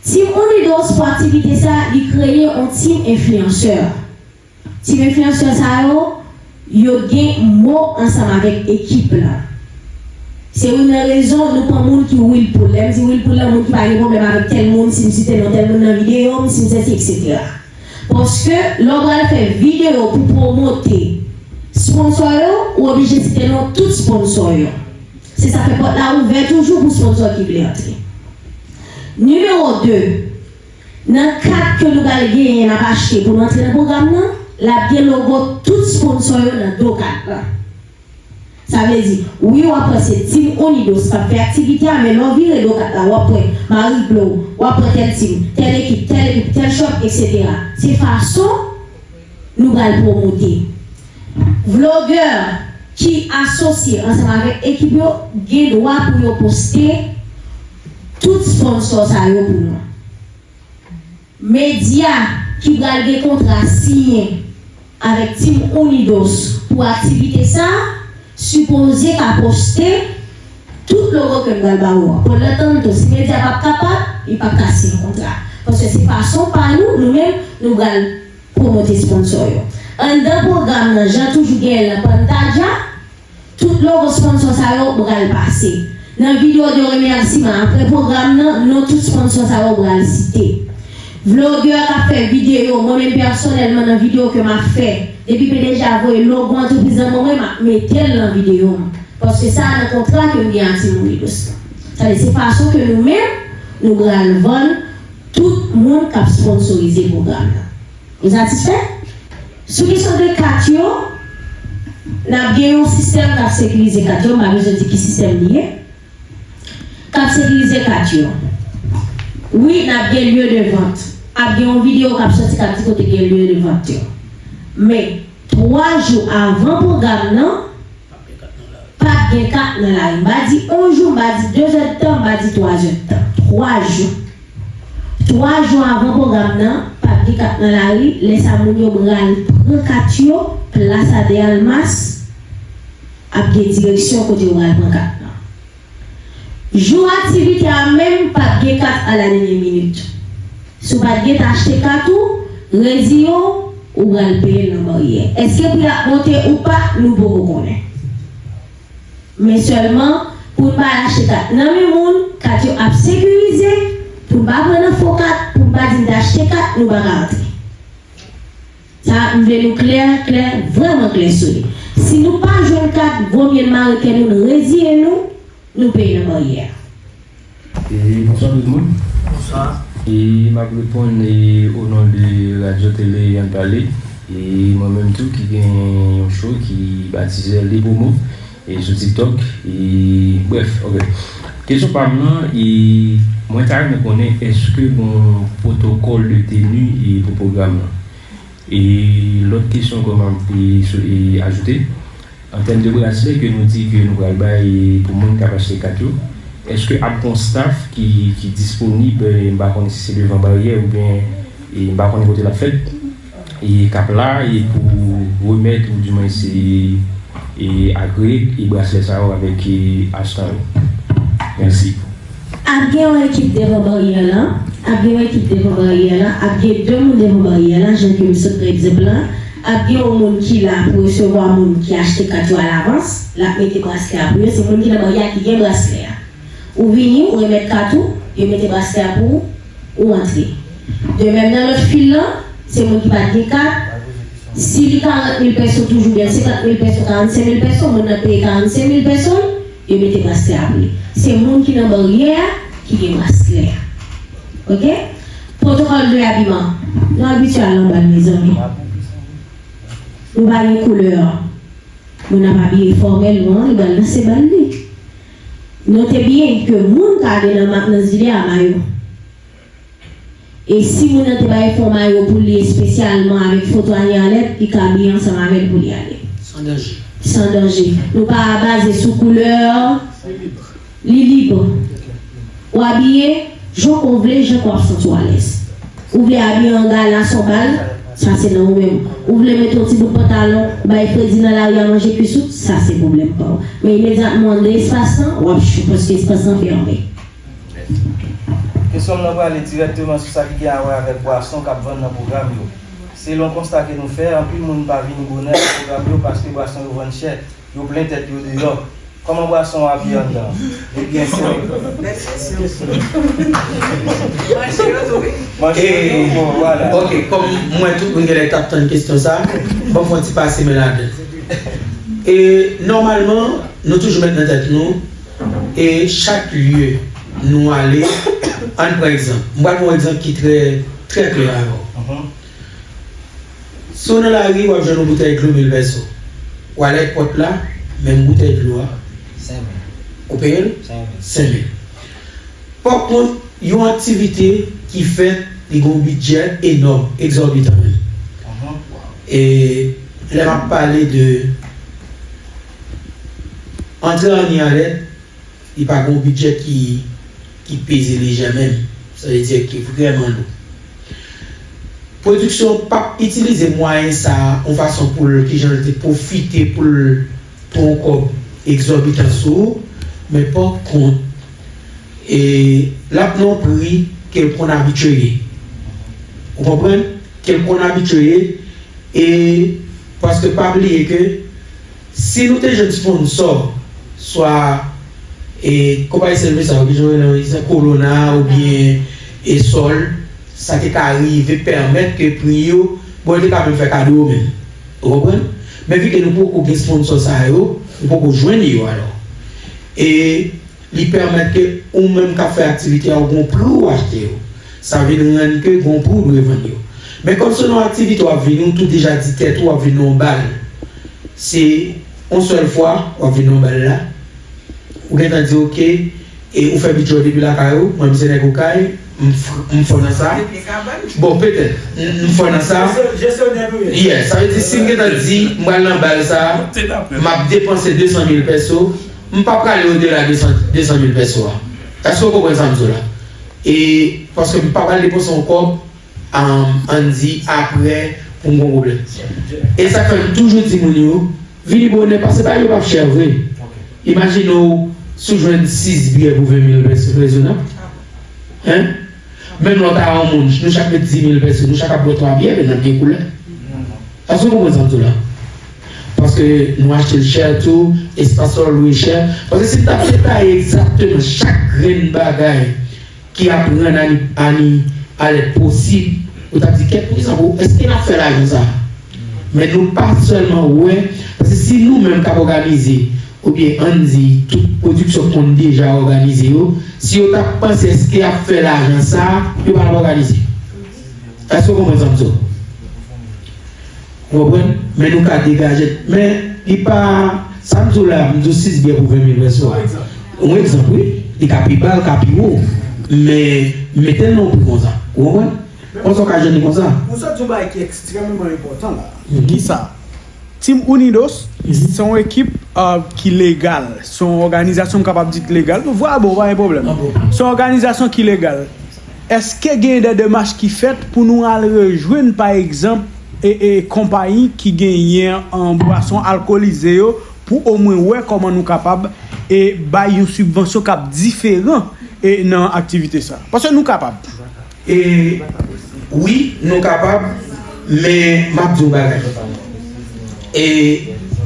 Team Unidos pou aktivite sa, li kreye yon team enfliyansè. Team enfliyansè sa yo, yo gen mo ansanm avèk ekip la. Se youn nan rezon nou pran moun ki real pool. Lè m di real pool la, moun ki pa gen pwoblèm avèk tèl moun, si m site non tèl moun nan videyo m, si m sèsi, et cetera. Paske lè w pral fè videyo pou pwomote sponsò yo, ou oblije site non tout sponsò yo. Se sa fè pòt la ouvè toujou pou sponsò ki vle antre. Nimewo de, nan kat ke nou pral genyen, n ap achte pou nou antre nan pwogram nan, l ap gen logo tout sponsò yo nan do kat la. Sa vle di, wi, w ap wè se Team Unidos k ap fè aktivite a, men lè w vire do kat la, w ap wè Marie Glow, w ap wè tèl team, tèl ekip, tèl ekip, tèl shop, et cetera. Se fason nou pral pwomote. Vlogè ki asosye ansanm avèk ekip yo gen dwa pou yo poste tout sponsò sa yo pou nou. Medya ki pral gen kontra siyen avèk Team Unidos pou aktivite sa a, sipoze ka poste tout logo ke m pral ba ou an. Pandansetan, si medya p ap kapab, li p ap ka siyen kontra. Paske se fason pa nou, nou menm, nou pral pwomote sponsò yo. Anndan pwogram nan, jan toujou genyen l nan Pantadja, tout logo sponsò sa yo pral pase. Nan videyo de remèsiman apre pwogram nan, non tout sponsò sa yo pral site. Vlogè k ap fè videyo, mwen menm pèsonèlman nan videyo ke m ap fè, depi P D G a voye logo antrepriz lan ban mwen, m ap mete l nan videyo m. Paske sa nan kontra ke m gen ak Team Unidos lan. Sa vle di se fason ke nou menm, nou pral vann tout moun k ap sponsorize pwogram nan. Ou satisfè? Sou kesyon de kat yo, n ap gen yon sistèm k ap sekirize kat yo, m pa bezwen di ki sistèm li ye. K ap sekirize kat yo. Wi, n ap gen lye de vant. Ap gen yon videyo k ap sòti k ap di kote gen lye de vant yo. Men, twa jou avan pwogram nan, p ap gen kat nan lari. M pa di yon jou, m pa di de zè d tan, m pa di twa zè d tan. Twa jou. Twa jou avan pwogram nan, p ap gen kat nan lari. Lè sa moun yo pral pran kat yo, plas a de Almas ap gen direksyon kote yo pral pran kat nan. Jou aktivite a menm, p ap gen kat a la dènyè minit. Si w pa t gentan achte kat ou, redi yo, ou pral peye l nan baryè. Èske pri a ap monte ou pa, nou poko konnen. Men sèlman, pou n pa al achte kat nan men moun, kat yo ap sekirize, pou n pa pran nan fo kat, pou n pa di n te achte kat, nou pa ka antre. Sa, m vle nou klè, klè, vrèman klè sou li. Si nou pa jwenn kat, vomye n mare kè nou, n reziye nou, nou peye nan baryè a. E bonswa tout moun. Bonswa. E m ap reponn e, o non de Radyo Tele Ann Pale. E mwen menm tou ki gen yon show ki batize Libre Mot e sou TikTok. E brèf, ok. Kesyon pa m nan, e mwen ta renmen konnen èske gon pwotokòl de teni e pou pwogram nan? E lòt kesyon kòman e sou e ajoute, an tèm de braslè ke nou di ke nou pral bay pou moun k ap achte kat yo, èske ap gon staff ki, ki disponib, e m pa konnen si se devan baryè oubyen e m pa konnen kote l ap fèt, e k ap la e pou remèt ou di mwen se e agreye e braslè sa yo avèk e achetan yo? Mèsi. Ap gen yon ekip devan baryè la, ap gen yon ekip devan baryè la, ap gen de moun devan baryè la, jan ke m sot pran egzanp la, ap gen yon moun ki la pou resevwa moun ki achte kat yo alavans, l ap mete braslè a pou yo, se moun ki nan baryè a ki gen braslè a. Ou vini, ou remèt kat ou, yo mete braslè a pou ou, ou antre. De menm nan lòt fil lan, se moun ki pa t gen kat, si li karant mil pèso toujou byen senkant mil pèso, karannsenk mil pèso, moun nan peye karannsenk mil pèso l, yo mete braslè a pou li. Se moun ki nan baryè a ki gen braslè a. Ok? Pwotokòl de abiman. Nou abitye al nan bal, mezanmi. Nou pa gen koulè. Moun ap abiye fòmèlman, li pral danse bal li. Note byen ke moun ka ale nan, nan zile a mayo. E si moun nan te bay fè yon mayo pou li espesyalman avèk foto Anie Alerte, li ka abiye ansanm avè l pou li ale. San danje. San danje. Nou pa baze sou koulè. Li lib. Ou abiye jan ke w vle, jan ke w ap santi w alèz. Ou vle abiye an gala, se yon bal, sa se nan ou menm. Ou vle mete yon ti bout pantalon, bay fredi nan lari a manje kwisout, sa se pwoblèm pa w. Men imedyatman anndan espas lan, w ap cho paske espas lan fèmen. Kesyon m nan prale dirèkteman sou sa ki gen a wè avèk bwason k ap vann nan pwogram yo. Selon konsta ke nou fè, anpil moun pa vini bonè nan pwogram yo paske bwason yo vann chè, yo plen tèt yo deyò. Kòman bwason w ap ye anndan? Li byen sèk? Manche yo tou, wi. Manche yo tou, bon, vwala. Ok, kòm m wè tout moun genlè t ap tann kesyon sa, ban m fè yon ti pase men ladan l. E nòmalman, nou toujou met nan tèt nou, e chak lye nou ale, ann pran egzanp. M pral pran yon egzanp ki trè, trè klè avè w. Si w nan lari, w ap jwenn yon boutèy dlo mil pèso. W ale ak pòt la, menm boutèy dlo a, ou peye l? Senk mil. Senk mil. Pa kont, yon aktivite ki fèt, li gen yon bidjè enòm, egzòbitan menm. E lè m ap pale de antre Anie Alerte, li pa gen yon bidjè ki, ki peze lejè menm. Sa vle di ki vrèman lou. Pwodiksyon p ap itilize mwayen sa a yon fason pou l, kijan l te pwofite pou l pran yon kòb egzòbitan sou ou, men pa kont, e, l ap nan yon pri ke l konn abitye ye. Ou konprann? Ke l konn abitye ye, e paske pa bliye ke si nou te jwenn sponsò, swa, e, konpayi sèvis sa yo, ki jwenn nan Corona oubyen e Sol, sa te ka rive pèmèt ke pri yo, bon, yo te ka menm fè kado yo menm. Ou konprann? Men vi ke nou poko gen sponsò sa yo, nou poko jwenn yo alò. E li pèmèt ke ou menm k ap fè aktivite a, ou gon pri ou achte yo. Sa vin rann ke gon pri ou dwe vann yo. Men kòm se nan yon aktivite w ap vini, ou tou deja di tèt ou w ap vin nan yon bal. Se yon sèl fwa w ap vin nan yon bal la. Ou gentan di, ok, e ou fè bidjè w depi lakay ou, mwen, m se nèg Okay, m f-, m fò nan sa. Bon, petèt, m, m fò nan sa. Yeah, sa vle di, si m gentan di, m pral nan bal sa, m ap depanse de san mil pèso, m pa prale odela de san, de san mil pèso a. Èske w konprann sa m di w la? E paske m pa pral depanse yon kòb, um, ann di, apre, pou m gon pwoblèm. E sa k fè m toujou di moun yo, vini bonè, paske bagay yo p ap chè vre. Imajine w, si w jwenn sis byè pou ven mil pèso, rezonab? Hein? Menm lè w ta yon moun, nou chak met dis mil pèso, nou chak ap bwè twa byè, men n ap gen koulè. Èske w konprann sa m di w la? Paske nou achte l chè tou, espas la w lwe chè. Paske si m t ap detaye egzakteman chak grenn bagay ki ap rann Anie, Anie Alerte posib, ou t ap di, kèt, poukisa pou, èske n ap fè lajan sa a? Men nou pa sèlman wè, paske si nou menm k ap òganize, oubyen ann di, tout pwodiksyon k konn deja òganize yo, si yo t ap panse èske y ap fè lajan sa, yo pa t ap òganize. Èske w konprann sa m di w? Ou konprann? Men nou ka degaje. Men li pa, sa m di w la, m di w sis byè pou ven mil pèsòn. Yon egzanp, wi. Li ka pi ba, li ka pi wo. Men mete l nan yon pri konsa. Ou konprann? Konsa w ka jwenn li konsa. Ou sot di yon bagay ki ekstrèmman enpòtan la. Mhm. Kisa? Team Unidos, mhm, se yon ekip, uh, ki legal. Se yon òganizasyon, m kapab di ki legal. Nou vwa bon, pa gen pwoblèm. Ah bon. Se yon òganizasyon ki legal. Èske gen de demach ki fèt pou nou al rejwenn, pa egzanp, e, e, konpayi ki genyen, an, bwason alkolize yo, pou omwen wè kòman nou kapab, e, bay yon sibvansyon k ap diferan, e, nan aktivite sa? Paske nou kapab. E, wi, nou kapab, men m ap di yon bagay. E,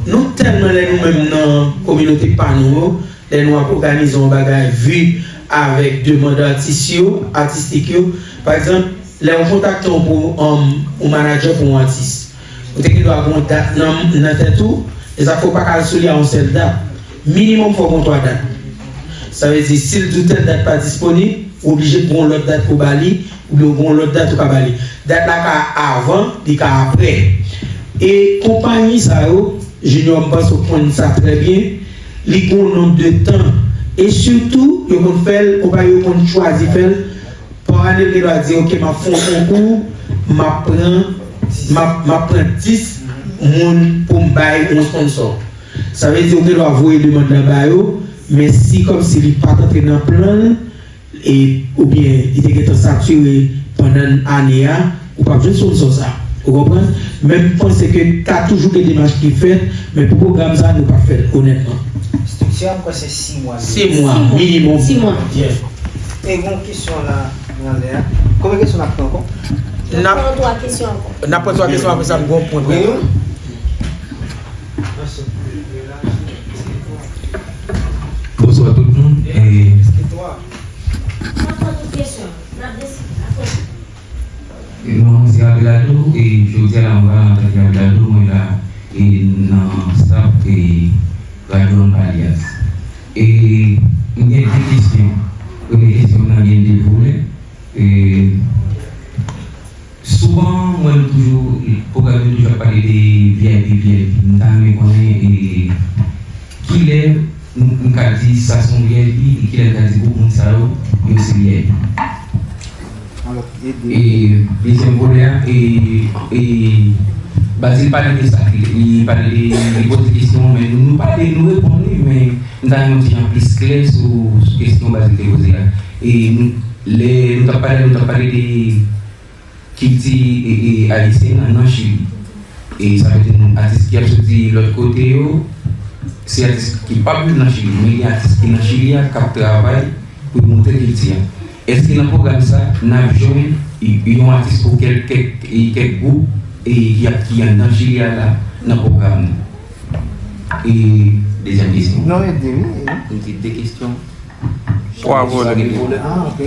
nou tèlman lè nou menm nan kominote pa nou yo, lè nou ap òganize yon bagay vi avèk demann atis yo, atistik yo. Pa egzanp, lè yon kontakte yon, pou, um, yon manadjè pou yon atis, ou te gen dwa gen yon dat nan, nan tèt ou, e sa fè w pa ka al sou li a yon sèl dat. Minimòm fò w gen twa dat. Sa vle di, si l di w tèl dat pa disponib, ou oblije pran yon lòt dat pou ba li, oubyen w gen yon lòt dat ou ka ba li. Dat la ka avan, li ka aprè. E konpayi sa yo, Junior, m panse w konn sa trè byen, li gen yon nonb de tan. E sitou, yo konn fè l, konpayi yo konn chwazi fè l, pa ane, yo gen dwa di, "Ok, m ap fè yon konkou, m ap pran, m ap, m ap pran dis moun pou m bay yon sponsò." Sa vle di, yo gen dwa voye demann nan ba yo, men si kòmsi li pa t antre nan plan l, e, oubyen li te gentan satire pandan ane a, ou p ap jwenn sponsò sa. Ou konprann? Men m panse ke ka toujou gen demach ki fèt, men pou pwogram sa, nou p ap fè l, onètman. Estrikti a, m kwè se sis mwa. Sis mwa, minimòm. Sis mwa. Yeah. E gon kesyon la, nan lè a. Konbyen kesyon n ap pran ankò? N ap pran twa kesyon ankò. N ap pran twa kesyon, apre sa, m gon pwen. Wi. Bonswa tout moun. E, non, mwen se Abelardo, e jodi a la, mwen pa antanke Abelardo, mwen la, e nan staff, e radyo Ann Pale a. E m gen de kesyon. Premye kesyon m nan gen de volè. E, souvan, mwen, nou toujou, pwogram yo toujou ap pale de V I P, V I P. M ta renmen konnen, e, kilè m, m ka di sa se yon V I P, e kilè m ka di gwo moun sa yo, yo se V I P. E dezyèm volè a, e, e, Bazil pale de sa, li, li pale de, li poze kesyon, men nou, nou pale, nou reponn li, men m ta renmen yon ti jan plis klè sou, sou kesyon Bazil te poze a. E nou, lè nou t ap pale, nou t ap pale de kilti, e, e, ayisyen an nan Chili. E sa vle di nou, atis ki ap soti lòt kote yo, se atis ki p ap viv nan Chili, men gen atis ki nan Chili a k ap travay pou monte kilti a. Èske nan pwogram sa, n ap jwenn y-, yon atis pou kèk, kèk, e, kèk gwoup, e, ki ap, ki anndan Chili a la, nan pwogram nou? E dezyèm kesyon. Non, e de, wi, wi. M di de kesyon. Twa volè. Ah, ok.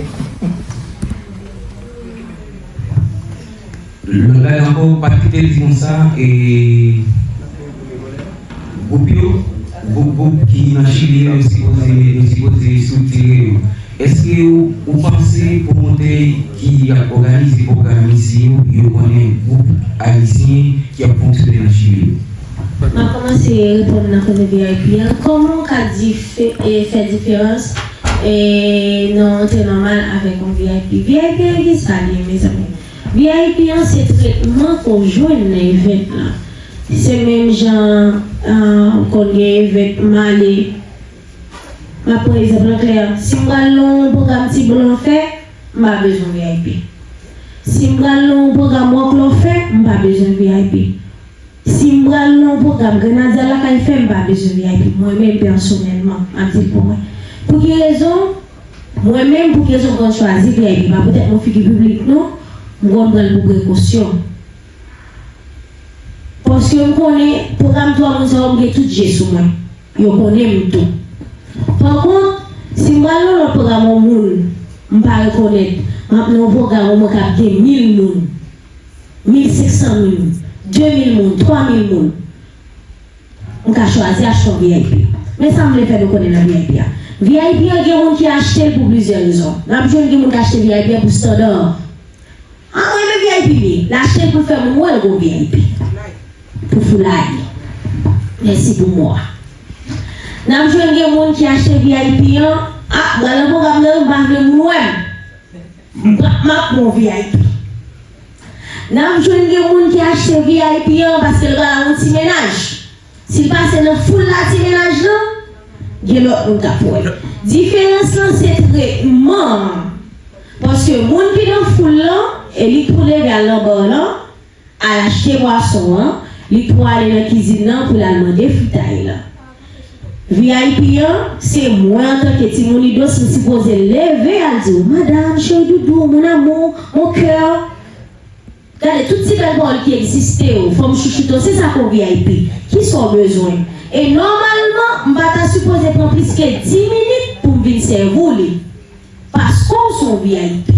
Lòt bagay ankò, pa kite l di konsa, e, gwoup yo, gwoup, gwoup ki nan Chili yo, yo sipoze, yo sipoze estriktire yo. Èske ou, ou panse pwomotè ki ap òganize pwogram isi yo, yo konnen gwoup ayisyen ki ap fonksyone nan Chili yo? M ap kòmanse reponn nan kote V I P a. Kòman w ka dife-, e, fè diferans, e, nan yon antre nòmal avèk yon V I P? V I P a ki sa l ye, mezanmi? V I P an se tretman ke w jwenn nan event lan. Se menm jan, ah, konn gen event m ale. M ap pran egzanp lan klè. Si m pral nan yon pwogram Ti Blan fè, m pa bezwen V I P. Si m pral nan yon pwogram Wòklò fè, m pa bezwen V I P. Si m pral nan yon pwogram Grenadya Lakay fè, m pa bezwen V I P. Mwen menm pèsonèlman, m ap di l pou mwen. Pou ki rezon? Mwen menm, pou ki rezon m konn chwazi V I P? Pa poutèt mwen figi piblik, non. M konn pran l pou prekosyon. Paske m konnen pwogram twa moun sa yo, m gen tout je sou mwen. Yo konnen m tou. Pa kont, si m pral nan lòt pwogram yon moun m pa rekonèt, m ap nan yon pwogram yon moun k ap gen mil moun, mil senk san moun, de mil moun, twa mil moun, m ka chwazi achte yon V I P. Men sa m vle fè nou konnen nan V I P a. V I P a gen moun ki achte l pou plizyè rezon. N ap jwenn gen moun ki achte V I P a pou estanda. Ah, mwen renmen V I P li. L achte l pou l fè moun wè l gon V I P. Pou foulay. Mèsi pou mo a. N ap jwenn gen moun ki achte V I P an. Ah, mwen nan pwogram nan, m pa vle moun wè m. M pa, m ap pran V I P. N ap jwenn gen moun ki achte V I P an paske l pral a yon ti mennaj. Si l pase nan foul la ti mennaj lan, gen lòt moun k ap wè l. Diferans lan se tretman an. Paske moun ki nan foul lan, e li tou leve al nan ba lan, al achte bwason an, li tou ale nan kizin nan pou l al mande fritay lan. V I P an, se mwen antanke timoun Idos, m sipoze leve al di w, madanm, cheri doudou, mon amour, mon cœur. Gade, tout ti bèl pawòl ki egziste yo, fò m chouchoute w, se sa k yon V I P. Kisa w bezwen? E nòmalman, m pa ta sipoze pran plis ke dis minit pou m vin sèvi w li. Paske w se yon V I P.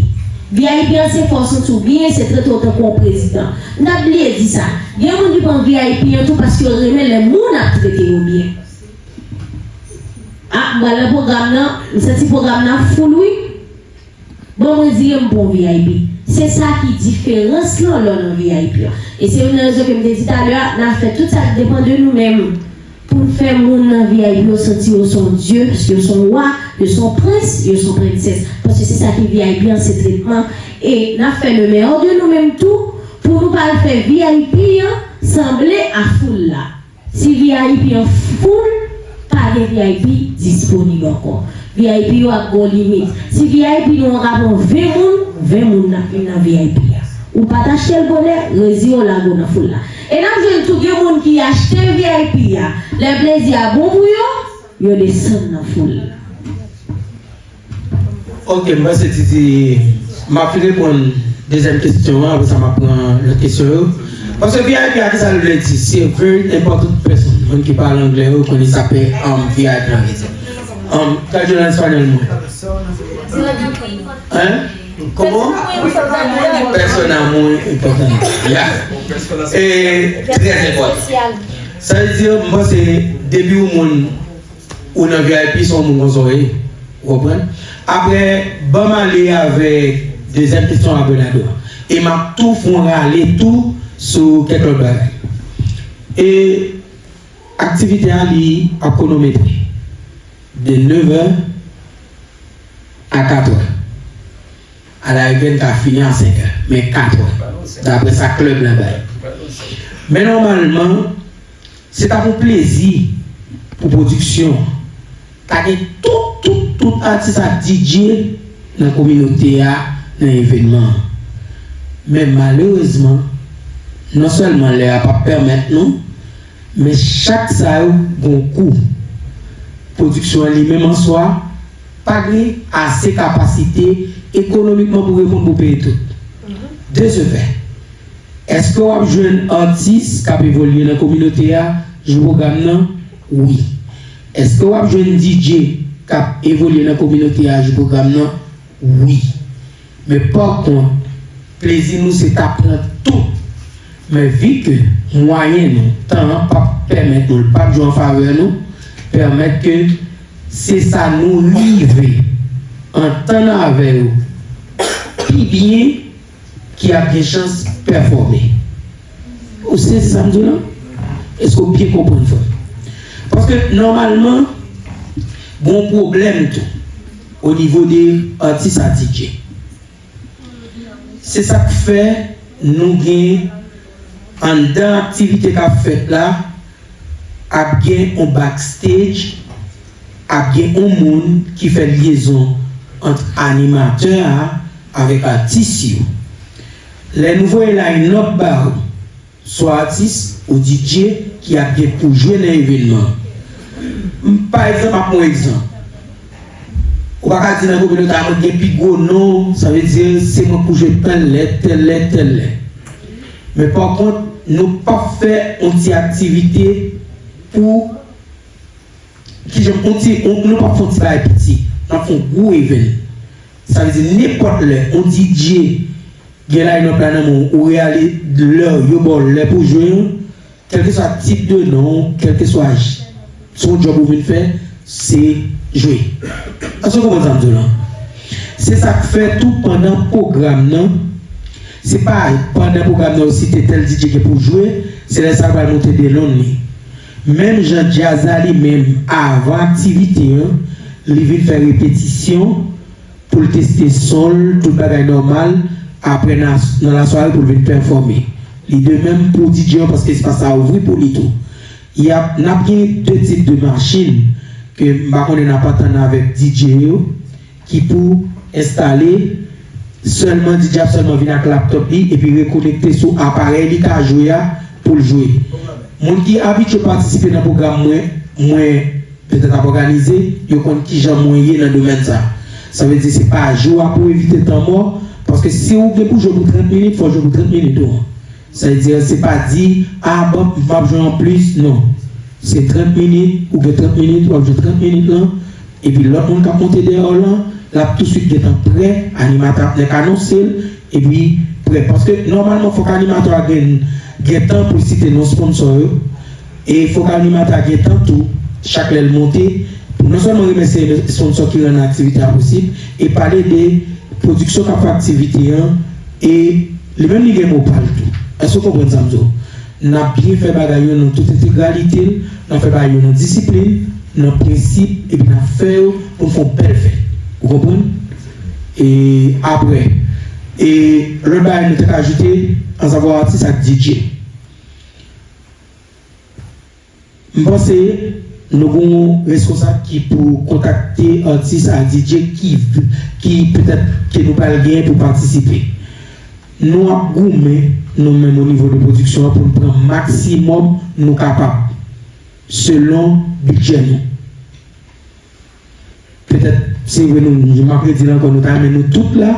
V I P an se fè w santi w byen, se trete w tankou yon prezidan. M t ap bliye di sa. Gen moun ki pran V I P an tou paske yo renmen lè moun ap trete yo byen. Ah, m pral nan pwogram nan, m santi pwogram nan full wi. Bon, mwen di m bon V I P. Se sa ki diferans lan lè w nan V I P an. E se youn nan rezon ke m te di talè a, n a fè tout sa k depann de nou menm pou n fè moun nan V I P yo santi yo se yon dye, yo se yon wa, yo se yon prens, yo se yon prensès. Paske se sa ki V I P an, se tretman. E n ap fè le meilleur de nou menm tou pou nou pa al fè V I P an sanble a foul la. Si V I P an full, pa gen V I P disponib ankò. V I P yo ap gen yon limit. Si V I P nou an ka pran ven moun, ven moun nan, nan V I P a. Ou pa t achte l bonè, rezire w lage w nan foul la. E n ap jwenn tou gen moun ki achte V I P a. Lè plezi a bon pou yo, yo desann nan foul la. Ok, m panse Titi, m ap fin reponn dezyèm kesyon an, apre sa m ap pran lòt kesyon yo. Paske V I P a, kisa l vle di? Se very important person. Moun ki pale anglè yo konnen sa pe, um, V I P a vle di. Um, tradui l an espanyòl mwen. Hein? Comment? Persona muy importante. Ya. E, trè enpòtan. Sa vle di, m panse, depi yon moun ou nan V I P, se yon moun konsa w ye. Ou konprann? Apre, ban m ale avèk dezyèm kesyon a Bernardo an. E m ap tou fè yon rale tou sou kèk lòt bagay. E aktivite a, li ap kwonometre de nevè a katrè. Alareve, n ka fini a senkè, men katrè, daprè sa klèb la bay. Men nòmalman, se t ap yon plezi pou pwodiksyon an ta gen tout, tout, tout atis ak D J nan kominote a, nan evènman an. Men malerezman, non sèlman lè a p ap pèmèt nou, men chak sa yo gen yon kou. Pwodiksyon an li menm an swa pa gen ase kapasite ekonomikman pou reponn pou peye tout. De ce fait, èske w ap jwenn atis k ap evolye nan kominote a jou pwogram nan? Wi. Èske w ap jwenn D J k ap evolye nan kominote a jou pwogram nan? Wi. Men pa kont, plezi nou se ta pran tout. Men vi ke mwayen nou, tan an p ap pèmèt nou, l p ap jwe an favè nou, pèmèt ke se sa nou rive antann avè yo pi byen ki ap gen chans pèfòme. Ou sezi sa m di w la? Èske w byen konprann, frè m? Paske nòmalman, gen yon pwoblèm tou o nivo de atis a D J. Se sa k fè nou gen anndan aktivite k ap fèt la, ap gen yon backstage, ap gen yon moun ki fè lyezon ant animatè a avèk atis yo. Lè nou voye line-up ba ou, swa atis ou D J ki ap gen pou jwe nan evènman an. M, pa egzanp, m ap pran yon egzanp. Ou pa ka di nan kominote a mwen gen pi gwo non, sa vle di se mwen pou jwe tèl lè, tèl lè, tèl lè. Men pa kont, nou p ap fè yon ti aktivite pou, kijan, yon ti, yon, nou p ap fè yon ti bagay piti. N ap fè yon gwo evèn. Sa vle di nenpòt lè, yon D J gen line-up la nan men w, ou reyalize lè yo ba w lè pou jwe an, kèlkeswa tip de non, kèlkeswa j-, Se yon djòb ou vin fè, se jwe. Èske w konprann sa m di w lan? Se sa k fè tou pandan pwogram nan, se pa pandan pwogram nan yo site tèl D J gen pou jwe, se lè sa l pral monte de lòn li. Menm jan djaz la li menm, avan aktivite an, li vin fè repetisyon, pou l teste son l, tout bagay nòmal, apre nan, nan lasware pou l vin pèfòme. Li de menm pou D J an, paske espas la ouvri pou li tou. Y ap, n ap gen de tip de machin ke m pa konnen n ap antann avèk D J yo, ki pou enstale sèlman, D J ap sèlman vin ak laptòp li epi rekonekte sou aparèy li ka jwe a pou l jwe. Moun ki abitye patisipe nan pwogram mwen, mwen petèt ap òganize, yo konn kijan mwen ye nan domèn sa. Sa vle di se pa jwe a pou evite tan mò, paske si w gen pou jwe pou trant minit, fò w jwe pou trant minit ou an. Sa vle di se pa di, a bon, m p ap jwe anplis, non. Se trant minit, ou gen trant minit, w ap jwe trant minit lan, epi lòt moun k ap monte dèyè w lan, l ap tousuit gentan prè, animatè ap nèk anonse l, epi prè. Paske nòmalman, fòk animatè a gen, gen tan pou l site non sponsò yo, e fòk animatè a gen tan tou, chak lè l monte, pou non sèlman remèsye sponsò ki rann aktivite a posib, e pale de pwodiksyon k ap fè aktivite an, e li menm li gen mo pa l tou. Èske w konprann sa m di w? N ap byen fè bagay yo nan tout entegralite l, n ap fè bagay yo nan disiplin, nan prensip, epi n ap fè yo pou n fè yon bèl fèt. Ou konprann? E apre, e lòt bagay nou te ka ajoute, ansavwa atis ak D J. M panse nou gen yon responsab ki pou kontakte atis a D J ki, ki petèt ke nou pral genyen pou patisipe. Nou ap goumen nou menm o nivo de pwodiksyon an pou n pran maksimòm nou kapab selon bidjè nou. Petèt, se vre, nou, jan m ap redi l ankò, nou ta renmen nou tout la,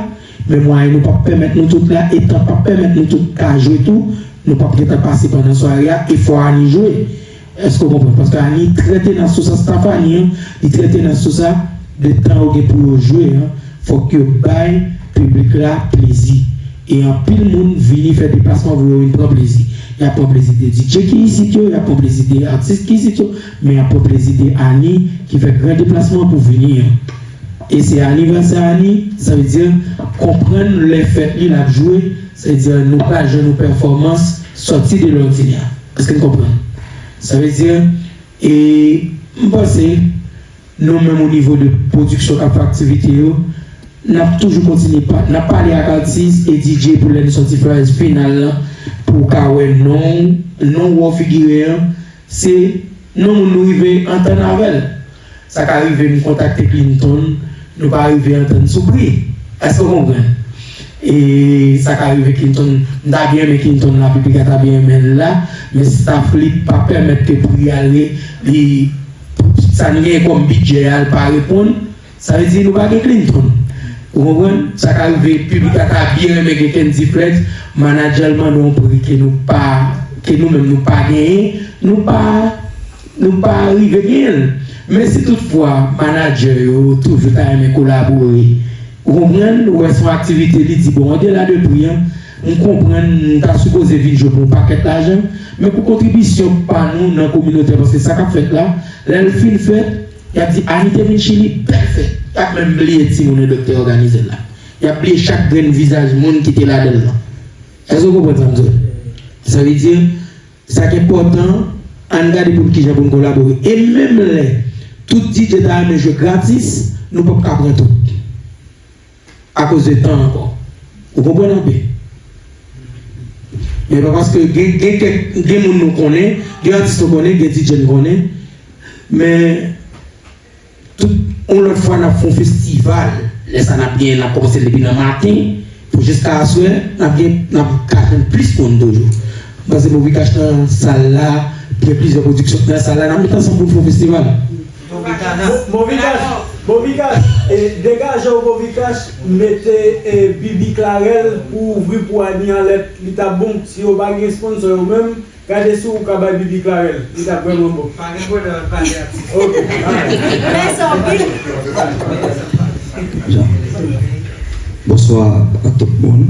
men mwayen nou p ap pèmèt nou tout la, e tan p ap pèmèt nou tout ka jwe tou, nou p ap gentan pase pandan sware a, e fò Ani jwe. Èske w konprann? Paske Ani trè tenas sou sa, staff Ani an, li trè tenas sou sa, de tan yo gen pou yo jwe an, fòk yo bay piblik la plezi. E anpil moun vini fè deplasman pou yo vin pran plezi. Y ap pran plezi de D J ki isit yo, y ap pran plezi de atis ki isit yo, men y ap pran plezi de Ani ki fè gran deplasman pou vini an. E se anivèsè Ani, sa vle di konprann lè fèt li l ap jwe, sa vle di nou pral jwenn yon pèfòmans sòti de lòdinè. Èske n konprann? Sa vle di, e m panse, nou menm o nivo de pwodiksyon k ap fè aktivite yo, n ap toujou kontinye pa, n ap pale ak atis e D J pou lè n sòti flyers final lan, pou w ka wè non, non w figire an, se non moun nou rive antann avè l. Sa ka rive m kontakte Clinton, nou pa rive antann sou pri. Èske w konprann? E sa ka rive Clinton, m ta byen renmen Clinton la, piblik la ta byen renmen l la, men staff li pa pèmèt ke pri a li, li, sa n genyen kòm bidjè a, l pa reponn. Sa vle di nou pa gen Clinton. Ou konprann? Sa ka rive piblik la ta byen renmen gen Kendy Flex, manadjè l mande yon pri ke nou pa, ke nou menm nou pa genyen, nou pa, nou pa rive genyen l. Men si toutfwa manadjè yo toujou ta renmen kolabore, ou konprann, ou wè se yon aktivite li di, bon, odela de pri an, m konprann, m ta sipoze vin jwe pou yon pakèt lajan, men pou kontribisyon pa nou nan kominote, paske sa k ap fèt la, lè l fin fèt, y ap di, Ani te vin Chili, bèl fèt. Y ap menm bliye timoun e doktè òganize l la. Y ap bliye chak grenn vizaj moun ki te ladan l lan. Èske w konprann sa m di w? Sa vle di, sa k enpòtan, ann gade pou n kijan pou n kolabore. E menm lè tout D J ta renmen jwe gratis, nou p ap ka pran tout. Akoz de tan ankò. Ou konprann anpil? Men pa paske gen, gen kèk, gen moun nou konnen, gen atis nou konnen, gen D J n konnen, men tout yon lòt fwa n ap fè yon festival. Lè sa n ap gen, n ap kòmanse depi nan maten pou jiska aswè, n ap gen, n ap ka jwenn plis moun toujou. M panse Movie Cash nan sal la, gen plizyè pwodiksyon nan sal la, n ap met ansanm pou n fè yon festival. Mo- Movicash, Movicash, e, degaje w Movicash, mete, e, Bibi Clarel pou ouvri pou Ani an lè li t ap bon. Si yo pa gen sponsò yo menm, gade si w ka bay Bibi Clarel, li t ap vrèman bon. Pa gen pwoblèm, pa gen atis. Ok. Mèsi anpil. Bonswa a tout moun.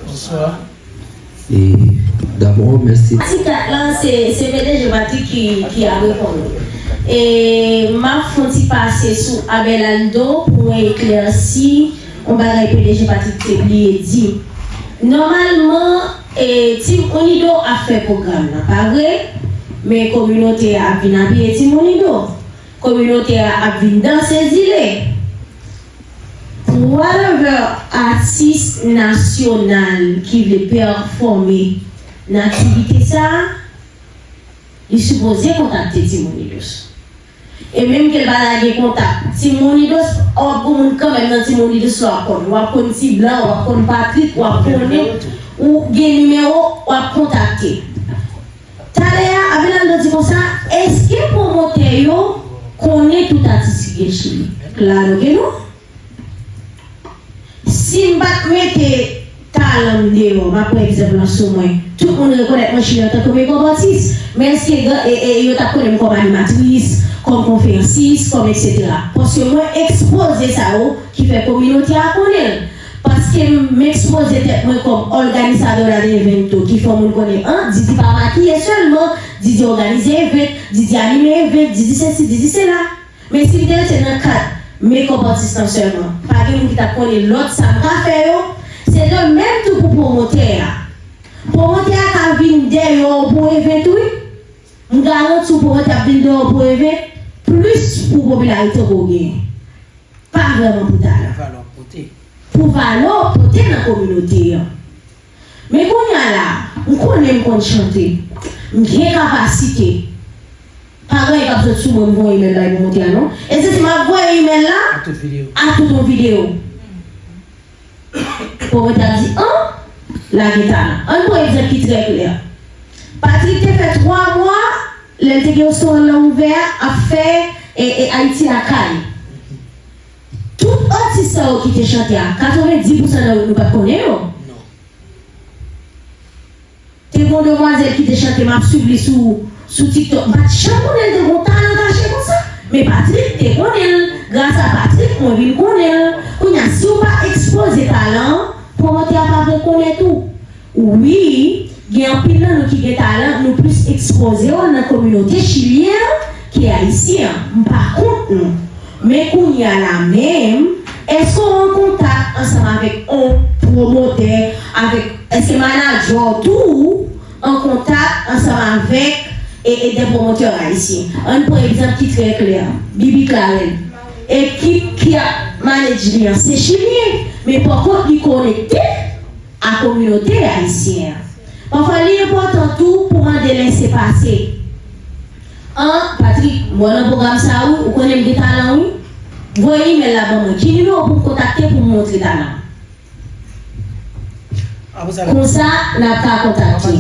Bonswa. E dabò, mèsi. Pati kat la, se, se P D G Patrick ki, ki ap reponn. E m ap fè yon ti pase sou Abelardo pou mwen eklèsi yon bagay P D G Patrick te bliye di. Nòmalman, e, Team Unido ap fè pwogram nan, pa vre? Men kominote a ap vin apiye Team Unido. Kominote a ap vin danse zile. Whatever atis nasyonal ki vle pèfòme nan aktivite sa a, li sipoze kontakte Team Unidos. E menm ke l pa ta gen kontak, Team Unidos, w ap gon moun kanmenm nan Team Unidos la w ap konn. W ap konn Ti Blan, w ap konn Patrick, w ap konnen, ou gen nimewo, w ap kontakte. Talè a, Abelardo di konsa, èske pwomotè yo konnen tout atis ki gen Chili? Klaro ke non. Si m pa t mete talan m deyò, m ap pran egzanp lan sou mwen. Tout moun rekonèt mwen Chili antanke makeup artist. Men èske gen, e, e, yo t ap konnen m kòm animatris, kòm konferansis, kòm etsetera? Paske mwen ekspoze sa yo ki fè kominote a konnen l. Paske m ekspoze tèt mwen kòm organizador de evento ki fè moun konnen, an, Didi pa makiye sèlman, Didi òganize event, Didi anime event, Didi sesi, Didi sela. Men si m te rete nan kad makeup artist lan sèlman, pa gen moun ki t ap konnen lòt sa m ka fè yo. Se de menm tou pou pwomotè a. Pwomotè a ka vin dèyè w pou event, wi. M garanti w pwomotè ap vin dèyè w pou event, plis pou popilarite ke w genyen. Pa vrèman pou talan. Pou valè w pote. Pou valè w pote nan kominote an. Men kounye a la, m konnen m konn chante. M gen kapasite. Pa gen anyen k ap sot sou mwen, m voye imèl bay pwomotè a non. E se si m ap voye imèl la a tout yon videyo. Pwomotè a di, an, la gen talan. Ann pran egzanp ki trè klè. Patrick te fè twa mwa, lè l te gen restoran lan ouvè a, ap fè, e, e, Ayiti lakay. Tout atis sa yo ki te chante a, katrevenndis pousan nan yo nou pa t konnen yo. Te gen yon demwazèl ki te chante, m ap swiv li sou, sou TikTok. M pa t janm konnen l te gen yon talan kache konsa. Men Patrick te konnen l. Gras a Patrick, mwen vin konnen l. Kounye a, si w pa ekspoze talan an, pwomotè a pa vle konnen tou. Wi, gen anpil nan nou ki gen talan, nou plis ekspoze yo nan kominote chilyen an ke ayisyen an. M pa kont nou. Men kounye a la menm, èske w an kontak ansanm avèk on pwomotè, avèk, èske manadjè w tou an kontak ansanm avèk e, e de pwomotè ayisyen? Ann pran egzanp ki trè klè, Bibi Clarel. Ekip ki ap manage li an, se chilyen, men pa kont li konekte a kominote ayisyen an. Pafwa, li enpòtan tou pou mande lese pase. An, Patrick, mwen nan pwogram sa a, wi, ou konnen m gen talan, wi. Voye imèl la ban mwen. Ki nimewo pou m kontakte pou m montre talan m? Konsa, n ap ka kontakte.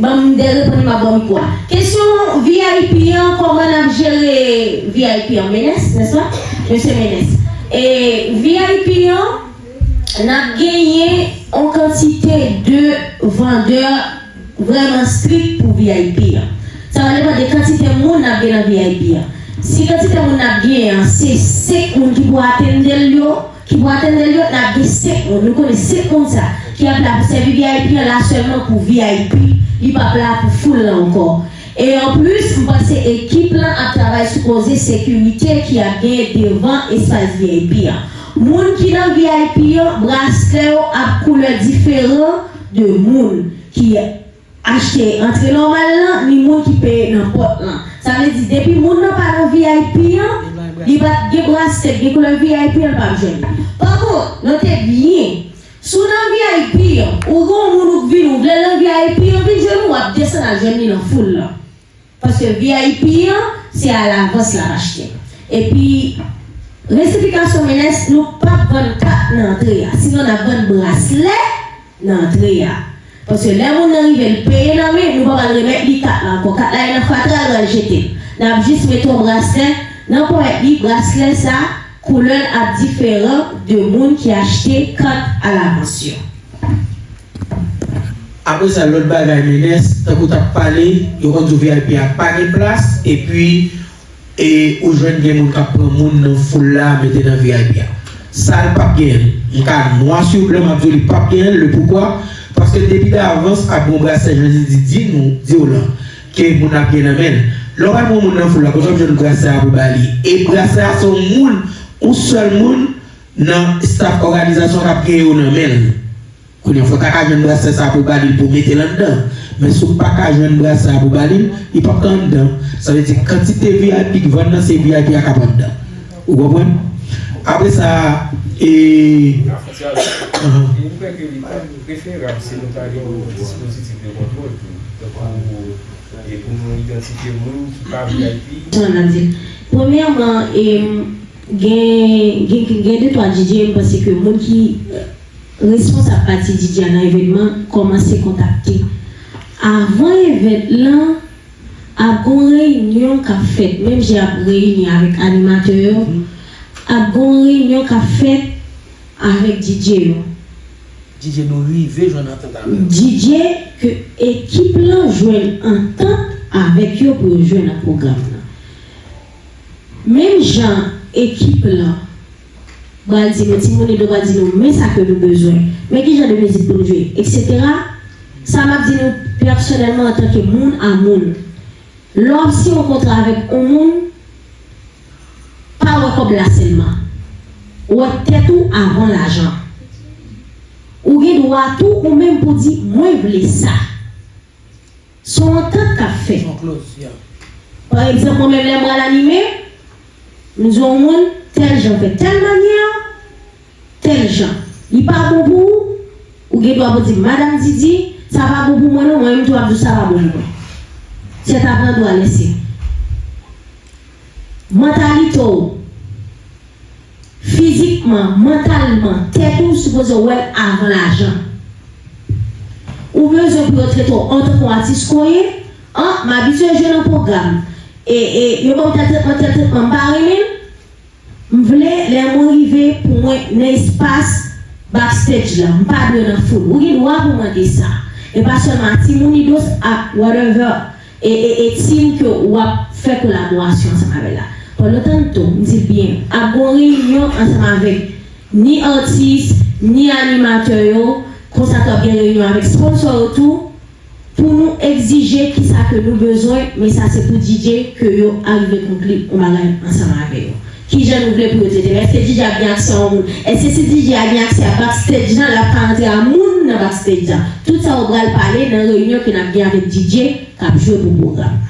Ban m de reponn, m ap ba w mikwo a. Kesyon V I P an, kòman n ap jere V I P an? Menès, nèspa? Mesye Menès. E V I P an, n ap genyen yon kantite de vandè vrèman strik pou V I P an. Sa va depann de kantite moun n ap gen nan V I P an. Si kantite moun n ap gen an, se senk moun ki pou atende l yo, ki pou atende l yo, n ap gen senk moun. Nou konnen senk moun sa ki ap la pou sèvi V I P an la sèlman pou V I P, li p ap la pou foul lan ankò. E anplis, m panse ekip lan ap travay sou koze sekirite ki ap genyen devan espas V I P an. Moun ki nan V I P an, braslè yo ap koulè diferan de moun ki achte antre nòmal lan, ni moun ki peye nan pòt lan. Sa vle di, depi moun nan pa nan V I P an, li pa gen braslè, gen koulè V I P an, l p ap jwenn li. Pa kont, note byen, si w nan V I P an, ou gen yon moun ou k vin, ou vle nan V I P an, vin jwenn ou, w ap desann al jwenn li nan foul lan. Paske V I P an, se alavans l ap achte. Epi, resifikasyon Menès, nou p ap vann kat nan antre a. Sinon, n ap vann braslè nan antre a. Paske lè moun nan rive, l peye nan men, nou pa pral remèt li kat la ankò. Kat la, e nan fatra, l pral jete l. N ap jis mete yon braslè nan ponyèt li, braslè sa, koulè l ap diferan de moun ki achte kat alavans yo. Apre sa, lòt bagay, Menès, tankou w t ap pale, yo konn di w V I P a pa gen plas, epi, e, ou jwenn gen moun k ap pran moun nan foul la, mete nan V I P a. Sa, l p ap genyen l. M ka nwa sou blan, m ap di w li p ap genyen l. Le poukwa? Paske depi davans, ap gen yon braslè Jezi di, di nou, di w lan, ke moun ap gen nan men l. Lè w pral pran yon moun nan foul la, kote w ap jwenn brasè a pou ba li? E brasè a se yon moun, yon sèl moun nan staff òganizasyon k ap gen yo nan men l. Kounye a, fò w ta ka jwenn brasè sa a pou w ba li l, pou w mete l anndan. Men si w pa ka jwenn brasè a pou w ba li l, li p ap ka anndan. Sa vle di, kantite V I P k vann nan, se V I P a k ap anndan. Ou konprann? Apre sa, e, Ahan. E m kwè ke li ta preferab si nou ta gen yon dispozitif de kontwòl tou. Tankou, e pou nou idantifye moun ki pa V I P. Jan n ap di l. Premyèman, e, gen, gen, gen de twa D J, m panse ke moun ki, e, responsab pati D J a nan evènman kòmanse kontakte. Avan evèn lan, ap gon reyinyon k ap fèt, menm jan y ap reyini avèk animatè yo, ap gon reyinyon k ap fèt avèk D J yo. D J nou rive jwenn antant avè yo. D J ke ekip lan jwenn antant avèk yo pou yo jwe nan pwogram lan. Menm jan ekip lan pral di nou, Timoun Ido pral di nou, men sa ke nou bezwen, men ki jan de mizik pou nou jwe, etsetera. Sa m ap di nou pèsonèlman antanke moun a moun. Lè w ap siyen yon kontra avèk yon moun, pa wè kòb la sèlman. Wè tèt ou avan lajan. Ou gen dwa tou ou menm pou di, mwen vle sa. Se yon antant k ap fèt. Yon clause, yeah. Pa egzanp, mwen menm lè m pral anime, m di yon moun, tèl jan fè tèl manyè, tèl jan. Li pa bon pou ou, ou gen dwa pou di, Madanm Didi, sa pa bon pou mwen non, mwen menm tou ap di w sa pa bon pou mwen. Tèt avan dwa lese. Mantalite w, fizikman, mantalman, tèt ou sipoze wè l avan lajan. Ou bezwen pou yo trete w antanke yon atis ke w ye, an, m abitye jwe nan pwogram. E, e, yo ban m tèl tretman, tèl tretman, m pa renmen l. M vle, lè mwen rive, pou mwen nan espas backstage la. M pa dwe nan foul. Ou gen dwa pou mande sa. E pa sèlman a Timoun Ido ak whatever e, e, e team ke w ap fè kolaborasyon ansanm avè l la. Pandan tan tou, m di l byen, ap gon reyinyon ansanm avèk ni atis, ni animatè yo, konsa tou ap gen reyinyon avèk sponsò yo tou, pou nou egzije kisa ke nou bezwen, men sa se pou D J ke yo arive konkli yon bagay ansanm avè yo. Kijan nou vle pou yo trete l? Èske D J ap gen aksè a yon moun? Èske si D J a gen aksè a backstage lan, l ap ka antre a moun nan backstage lan? Tout sa yo pral pale nan reyinyon ke n ap gen avèk D J k ap jwe pou pwogram nan.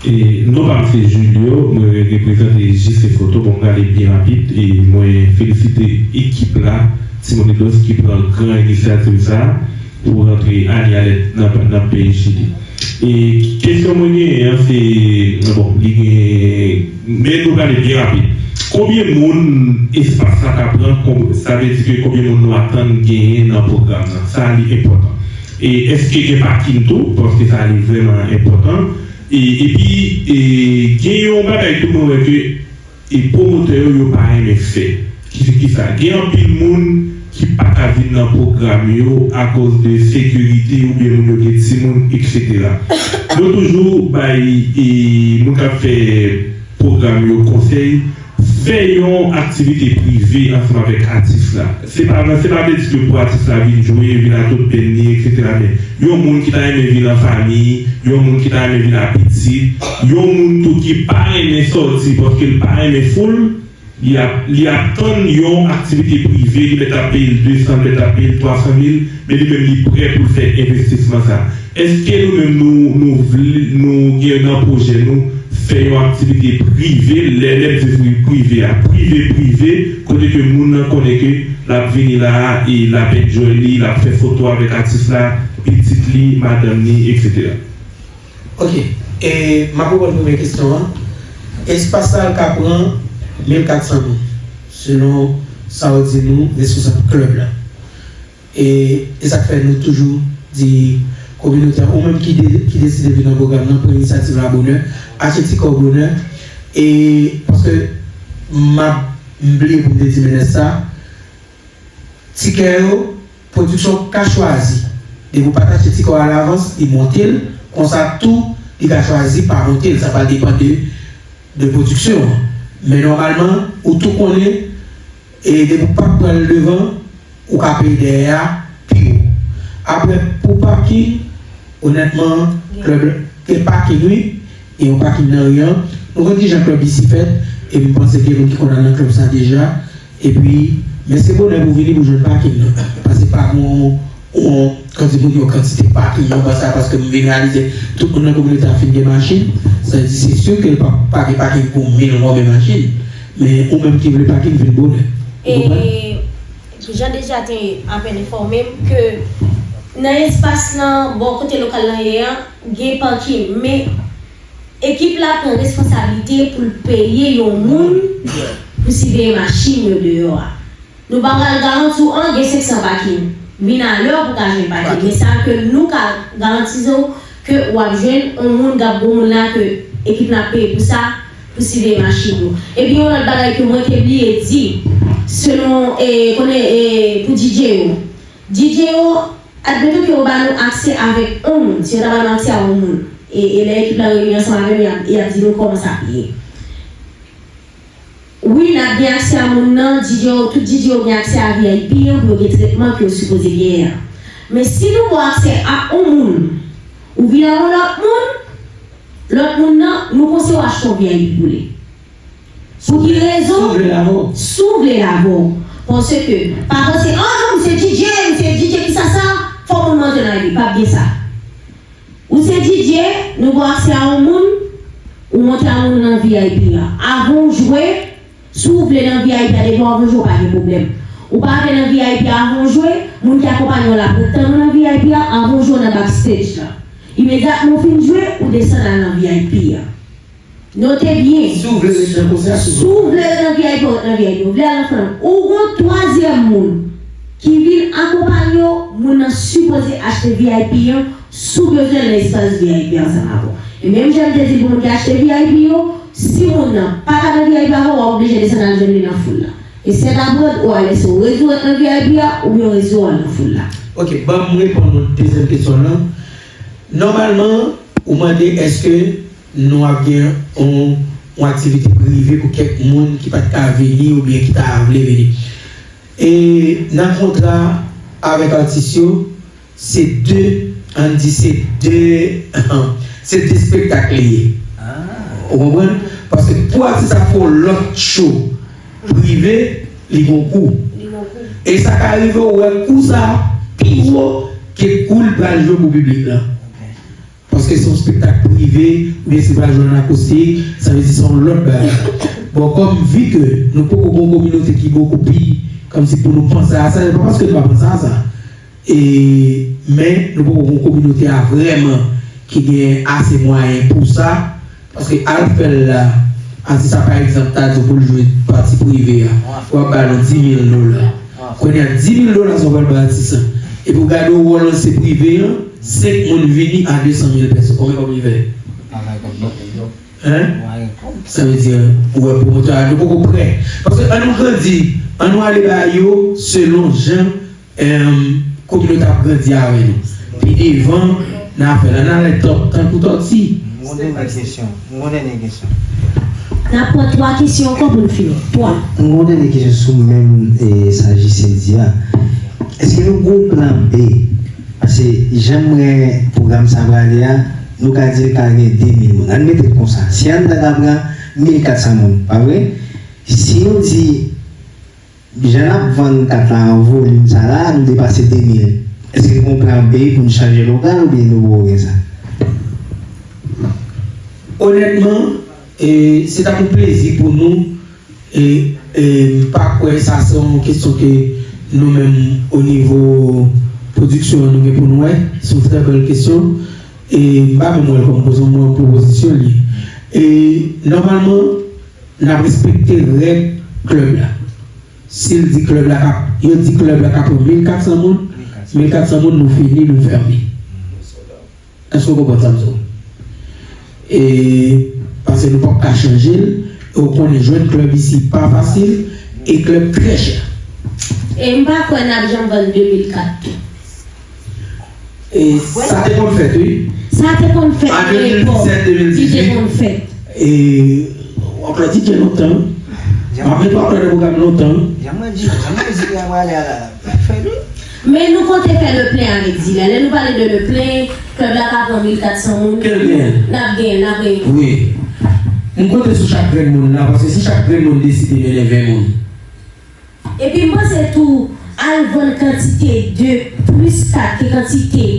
E, non pa m se Julio, mwen reprezante Jis e Foto, bon, m gade byen rapid, e mwen felisite ekip la, Timoun Ido ki pran gran inisyativ sa a pou rantre Anie Alerte nan, nan peyi Chili. E kesyon mwen genyen an, se, bon, li gen, men nou gade byen rapid. Konbyen moun espas la ka pran, konb-, sa vle di ke konbyen moun nou atann genyen nan pwogram nan? Sa li enpòtan. E èske gen pakin tou? Paske sa li vrèman enpòtan. E, epi, e, gen yon bagay tou mwen wè ke, e, pwomotè yo, yo pa renmen fè. Ki, ki sa? Gen anpil moun ki pa ka vin nan pwogram yo akoz de sekirite oubyen moun yo gen timoun, etsetera. Nou toujou bay, e, moun k ap fè pwogram yo konsèy, fè yon aktivite prive ansanm avèk atis la. Se pa, se pa vle di ke pou atis la vin jwe, vin ak tout band li, etsetera. Men yon moun ki ta renmen vin an fanmi, yon moun ki ta renmen vin ak pitit, yon moun tou ki pa renmen sòti paske l pa renmen foul, li ap, li ap tann yon aktivite prive, li mèt ap peye l de san, li mèt ap peye l twa san mil, men li menm li prè pou l fè envestisman sa. Èske nou menm nou, nou vle, nou gen nan pwojè nou fè yon aktivite prive, lè, lè m di prive a, prive, prive, kote ke moun nan konnen ke l ap vini la e l ap enjoy li, l ap fè foto avèk atis la, pitit li, madanm li, etsetera. Ok, e m ap reponn premye kesyon an. Espas la ka pran mil kat san moun, selon sa w di nou, responsab klèb la. E, e sa k fè nou toujou di kominote a, ou menm ki de-, ki deside vin nan pwogram nan, pran inisyativ la bonè, achte tikè w bonè, e paske m ap, m bliye pou m te di Menès sa, tikè yo, pwodiksyon ka chwazi. Depi w pa t achte tikè w alavans, li monte l, konsa tou, li ka chwazi pa monte l, sa pral depann de, de pwodiksyon an. Men nòmalman, ou tou konnen, e depi w pa pran l devan, ou ka peye dèyè a pi wo. Apre, pou pakin, onètman, klèb gen pakin, wi. Gen yon pakin nan ri an. Nou konn kijan klèb isi fèt, e m panse gen moun ki konn al nan klèb sa deja. Epi, men se bonè pou vini pou jwenn pakin nan. Paske pa gen yon, yon, kantite moun, yon kantite pakin, yon bagay sa, paske m vin reyalize tout moun nan kominote a fin gen machin. Sa vle di, se si ke l pa, pa gen pakin pou mil konbyen machin. Men ou menm ki vle pakin, vin bonè. Ou konprann? E Jan deja te apèn enfòme m ke nan espas lan, bò kote lokal lan ye an, gen pakin, men ekip la pran responsablite pou l peye yon moun pou siveye machin yo deyò a. Nou pa pral garanti w an gen senk san pakin. Vin alè w pou ka jwenn pakin. Men sa ke nou ka garantize w, ke w ap jwenn yon moun, gen yon moun la ke ekip la ap peye pou sa, pou siveye machin yo. Epi yon lòt bagay ke mwen te bliye di, selon, e, konnen, e, pou D J yo. D J yo, admeton ke yo ba nou aksè avèk yon moun, si yo ta ba nou aksè a yon moun, e, e lè ekip la reyini ansanm avè m, y ap, y ap di nou kòman sa ap ye. Wi, n ap gen aksè a moun nan, D J yo, tout D J yo gen aksè a V I P an pou yo gen tretman ke yo sipoze genyen an. Men si nou ba w aksè a yon moun, ou vin ak yon lòt moun, lòt moun nan, nou konseye w achte yon V I P pou li. Pou ki rezon? Si w vle l avè w. Si w vle l avè w. Paske, pa panse, "Ah non, m se D J, m se D J, kisa sa?" Fò moun nan antre nan li, p ap gen sa. Ou se D J, nou ba w aksè a yon moun, ou monte a moun nan V I P an. Avan w jwe, si w vle nan V I P a, depi w avan w jwe, pa gen pwoblèm. Ou pa vle nan V I P a, avan w jwe, moun ki akonpanye w la pran tan nou nan V I P a, avan w jwe w nan backstage la. Imedyatman w fin jwe, ou desann al nan V I P a. Note byen. Si w vle ret nan konsè a, si w vle. Si w vle ret nan V I P, w ret nan V I P. Ou vle al nan fanm. Ou gon twazyèm moun ki vin akonpanye w, moun nan sipoze achte V I P an, si w bezwen nan espas V I P ansanm avè w. E menm jan m te di l pou moun ki achte V I P yo, si moun nan pa ka nan V I P avè w, w ap oblije desann al jwenn li nan foul la. E sèt aprè, ou a lese w rezi w ret nan V I P a, oubyen w rezi w al nan foul la. Ok, ban m reponn ou dezyèm kesyon lan. Nòmalman, ou mande èske nou ap gen yon, yon aktivite prive pou kèk moun ki pa t ka vini oubyen ki ta vle vini. E nan kontra avèk atis yo, se de, ann di se de, se de espektak li ye. Ou konprann? Paske pou atis la fè yon lòt show prive, li gon kou. Li gon kou. E sa ka rive w wè kou sa pi wo ke kou l pral jwe pou piblik la. Ok. Paske se yon espektak prive, oubyen si l pral jwe an akoustik, sa vle di se yon lòt bagay. Bon, kòm vi ke nou poko gon kominote ki bokou pi, kòmsi pou nou panse a sa, se pa paske nou pa panse a sa. E, men, nou poko gon kominote a vrèman ki gen ase mwayen pou sa, paske al fè l la, atis sa, pa egzanp, ta di w pou l jwe pati prive a, w ap ba l yon dis mil dola. Kounye a, dis mil dola sa w pral bay atis lan. Epi w gade w wè w lanse prive an, senk moun vini a de san mil pèsòn. Konbyen kòb li fè? Hein? Sa vle di, ou wè pwomotè a, nou poko prè. Paske ann nou grandi, ann nou ale ba yo selon jan, em, kominote ap grandi avè nou. Pi devan, n a fè l. Ann ale tankou tòti. M gon dènye kesyon. M gon dènye kesyon. N ap pran twa kesyon ankò pou n fini. Twa. M gon dènye kesyon sou menm, e, sa J C di a. Èske nou gon plan B? Paske jan m wè pwogram sa prale a, nou ka di l ka gen de mil moun. Ann mete l konsa. Si anndan ta pran mil kat san moun, pa vre? Si nou di jan n ap vann kat la an volim sa la, nou depase de mil. Èske gon plan B pou n chanje lokal oubyen nou poko gen sa? Onètman, e, se t ap yon plezi pou nou, e, e, m pa kwè sa se yon kesyon ke nou menm o nivo pwodiksyon an nou gen pou n wè. Se yon trè bèl kesyon. E m pa menm wè l kòm kezon, mwen pwopozisyon li. E nòmalman, n ap respekte règ klèb la. Si l di klèb la ka, yo di klèb la ka pran mil kat san moun, mil kat san moun, nou fini, nou fèmen. Èske w konprann sa m di w? E, paske nou p ap ka chanje l, e w konnen jwenn klèb isi pa fasil, e klèb trè chè. E m pa kwè n ap janm vann de mil kat tou. E sa te konn fèt, wi. Sa te konn fèt nan epòk. An de mil disèt, de mil dizuit. Li te konn fèt. E, w ap wè D J lontan. M ap met w ap wè nan pwogram lontan. Jan mwen di, jan mwen di a prale a la, l ap fèt, wi. Men nou konte fè le plen avèk Zilè. Lè nou pale de le plen, klèb la ka pran mil kat san moun. Ke le plen? N ap gen, n ap gen. Wi. M konte sou chak grenn moun la, paske si chak grenn moun deside mennen ven moun. Epi m panse tou, al vann kantite de plis kat ke kantite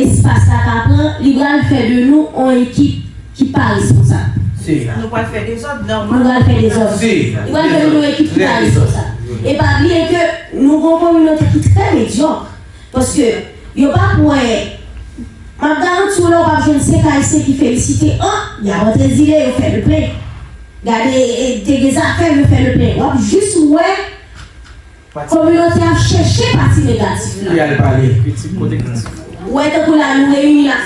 espas la ka pran, li pral fè de nou yon ekip ki pa responsab. Nou pral fè dezòd nan. Nou pral fè dezòd. Li pral fè de nou yon ekip ki pa responsab. E pa bliye ke nou gen yon kominote ki trè medyòk. Paske yo p ap wè. M ap garanti w la, w p ap jwenn senk Ayisyen ki felisite. An, y ap antre Zile, yo fè le plen. Gade, te gen zafè, yo fè le plen. W ap jis wè kominote a ap chèche pati negatif la. Li al pale. Kritik kote kritik. Ou wè tankou la nou reyini la.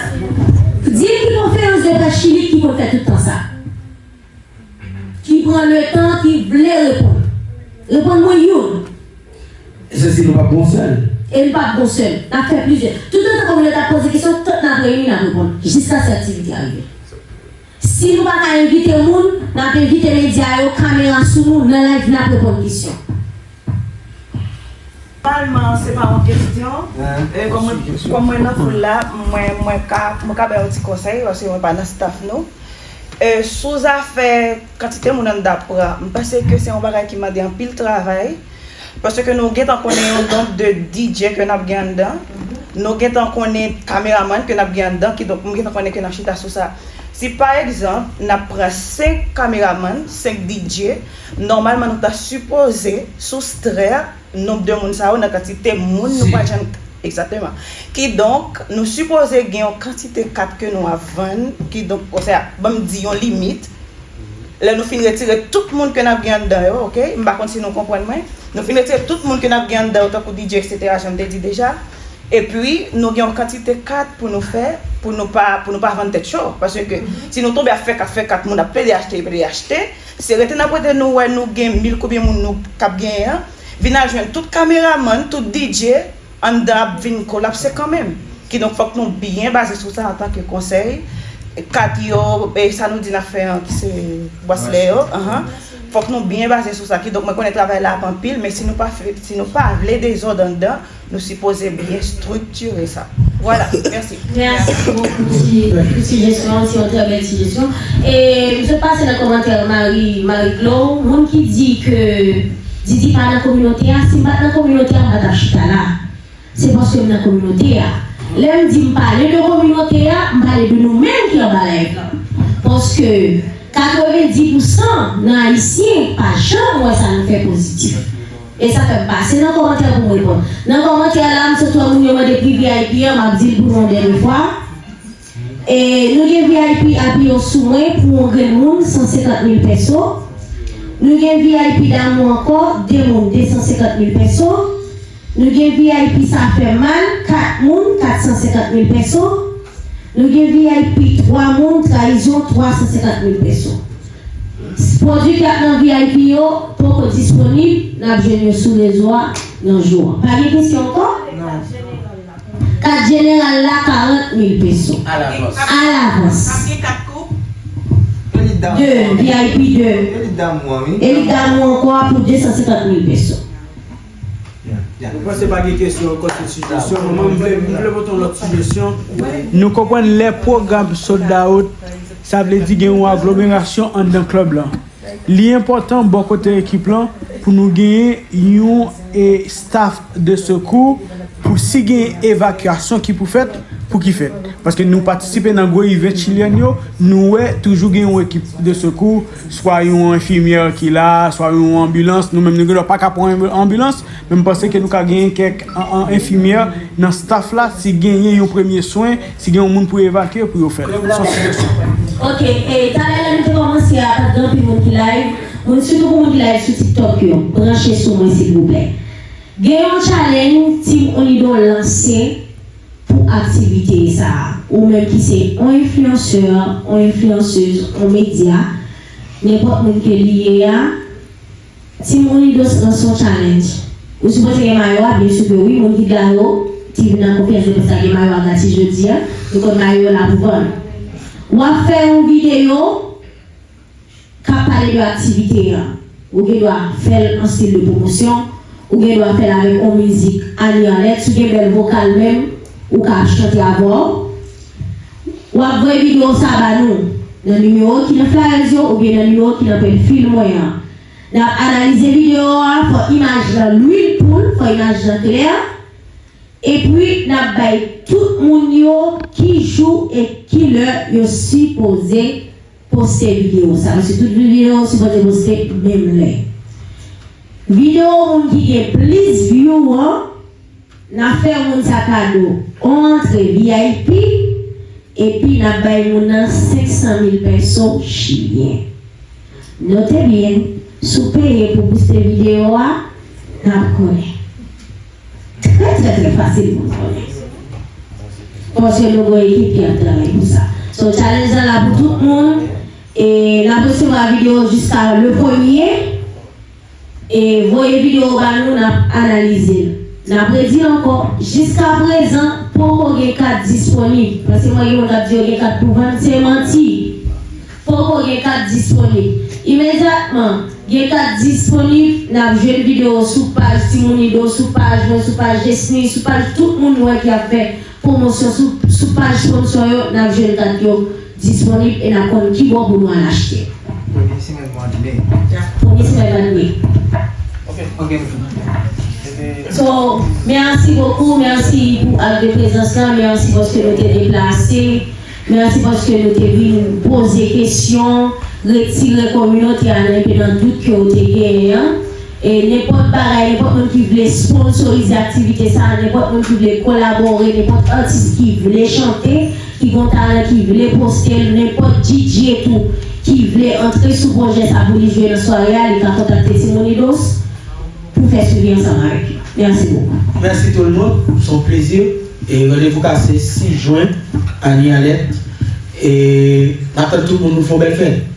Di m ki konferans de près Chili ki konn fè tout tan sa. Ki pran letan, ki vle reponn. Reponn mwen youn. E se si nou p ap gon sèl. E nou p ap gon sèl. N ap fè plizyè. Toutotan kominote ap poze kesyon, tout n ap reyini, n ap reponn. Jiskaske aktivite a rive. Si nou pa ka envite moun, n ap envite medya yo, kamera sou nou, nan live n ap reponn kesyon. Nòmalman, se pa yon kesyon. Kòm mwen nan foul la, mwen, mwen ka, mwen ka bay yon ti konsèy, paske mwen pa nan staff nou. Sou zafè kantite moun anndan ap pran, m panse ke se yon bagay ki mande anpil travay. Paske nou gentan konnen yon nonb de D J ke n ap gen anndan. Nou gentan konnen kameramann ke n ap gen anndan, kidonk m gentan konnen ke n ap chita sou sa. Si pa egzanp, n ap pran senk kameramann, senk D J, nòmalman nou ta sipoze soustrè nonb de moun sa yo nan kantite moun nou pral jwenn. Egzakteman. Kidonk, nou sipoze gen yon kantite kat ke nou ap vann, kidonk, osea, ban m di yon limit. Lè nou fin retire tout moun ke n ap gen anndan yo, oke? M pa konn si nou konprann mwen. Nou fin retire tout moun ke n ap gen anndan yo, tankou D J, etsetera, jan m te di deja. Epi, nou gen yon kantite kat pou nou fè, pou nou pa, pou nou pa vann tèt cho. Paske, si nou tonbe ap fè kat, fè kat, moun ap plede achte, plede achte. Se rete n ap rete nou wè nou gen mil konbyen moun nou k ap genyen an. Vin al jwenn tout kameramann, tout D J, anndan ap vin kolapse kanmenm. Kidonk, fòk nou byen baze sou sa antanke konsèy. Kat yo, e sa nou di n ap fè an, ki se braslè yo, anhan. Fòk nou byen baze sou sa. Kidonk, mwen konnen travay la ap anpil, men si nou pa fè, si nou pa vle dezòd anndan, nou sipoze byen estriktire sa. Vwala, mèsi. Mèsi bokou pou ti, pou sijesyon an, se yon trè bèl sijesyon. E m sot pase nan kòmantè Marie, Marie Claude, moun ki di ke Didi pa nan kominote a, si m pa t nan kominote a, m pa t ap chita la. Se paske m nan kominote a. Lè m di m pale de kominote a, m pale de nou menm ki anba live la. Paske katrevenndis pousan nan Ayisyen pa janm wè sa nou fè pozitif. E sa fè m pase nan kòmantè pou m reponn. Nan kòmantè la, m sot wè moun yo mande pri V I P an, m ap di l pou nou yon dènye fwa. E nou gen V I P apiye sou mwen pou yon grenn moun, san senkant mil peso. Nou gen V I P damou ankò, de moun, de san senkant mil peso. Nou gen V I P sa fè mal, kat moun, kat san senkant mil peso. Nou gen V I P twa moun, trayizon, twa san senkant mil peso. Pwodui k ap nan V I P yo poko disponib, n ap jwenn yo sou rezo a nan jou an. Pa gen kesyon ankò? Kat jeneral la, karant mil peso. Alavans. Alavans. De, V I P de. Elit damou ankò a pou de san senkant mil peso. Mwen panse pa gen kesyon ankò sou sijesyon. Mwen, mwen vle, mwen vle pote yon lòt sijesyon. Nou konprann lè pwogram sold out, sa vle di gen yon aglomerasyon anndan klèb lan. Li enpòtan bò kote ekip lan pou nou genyen yon e, staff de sekou pou si gen evakyasyon ki pou fèt, pou ki fèt. Paske nou patisipe nan gwo event chilyèn yo, nou wè toujou gen yon ekip de sekou, swa yon enfimyè ki la, swa yon anbilans, nou menm nou gendwa pa ka pran anbilans, men m panse ke nou ka genyen kèk an, an, enfimyè nan staff la, si genyen yon premye swen, si gen yon moun pou evakye, pou yo fè l. Se yon sijesyon. Ok, e talè lè nou te kòmanse a, pa t gen anpil moun ki live. Moun, sitou pou moun ki live sou TikTok yo, branche sou mwen silvouplè. Gen yon challenge Team Onido lanse pou aktivite sa a. Ou menm ki se yon enfliyansè, yon enfliyansez, yon medya, nenpòt moun ke li ye a, Team Onido lanse yon challenge. Ou sipoze gen mayo a, byen si ke wi, moun ki la yo, ki vin nan konferans de près la gen mayo a gratis jodi a, nou konn mayo yo la pou vann. W ap fè yon videyo k ap pale de aktivite a. Ou gendwa fè l an stil de pwomosyon, Ou gen dwa fè l avèk yon mizik Annie Arlette, si w gen bèl vokal menm, ou ka chante avè w. W ap voye videyo sa ba nou nan nimewo ki nan flyers yo oubyen nan nimewo ki nan pwofil mwen an. N ap analize videyo a, fò imaj lan lwil poul, fò imaj lan klè. Epi n ap bay tout moun yo ki jou e ki lè yo sipoze poste videyo sa. Paske tout videyo sipoze poste menm lè. Videyo moun ki gen plis view an, n ap fè moun sa kado yon antre V I P, epi n ap bay moun nan senk san mil pèso chilyen. Note byen, si w peye pou booste videyo a, n ap konnen. Trè, trè, trè fasil pou w konnen. Paske nou gen ekip ki ap travay pou sa. So, challenge lan la pou tout moun. E n ap resevwa videyo jiska le premye. E voye videyo ba nou, n ap analize l. N ap redi l ankò, jiska prezan, poko gen kat disponib. Paske mwen gen moun k ap di yo gen kat pou vann, se manti. Poko gen kat disponib. Imedyatman, gen kat disponib, n ap jwenn videyo sou paj Timoun Ido, sou paj mwen, sou paj Jesny, sou paj tout moun nou wè ki ap fè pwomosyon sou, sou paj sponsò yo, n ap jwenn kat yo disponib e n ap konn ki bò pou nou al achte. Premye semèn mwa me. Premye semèn mwa me. Ok. Ok. So, mèsi bokou, mèsi pou ak de prezans lan, mèsi paske nou te deplase, mèsi paske nou te vin poze kesyon, retire kominote a nan enpe nan dout ke w te genyen an. E nenpòt bagay, nenpòt moun ki vle sponsorize aktivite sa, nenpòt moun ki vle kolabore, nenpòt atis ki vle chante, ki gon talan, ki vle poste l, nenpòt D J tou ki vle antre sou pwojè sa pou li jwe nan sware a, li ka kontakte Timoun Idos pou fè swivi ansanm avèk yo. Mèsi bokou. Mèsi tout le monde, se yon plezi. E randevou kase sis jen, Annie Arlette. E n ap tann tout moun pou fè yon bèl fèt.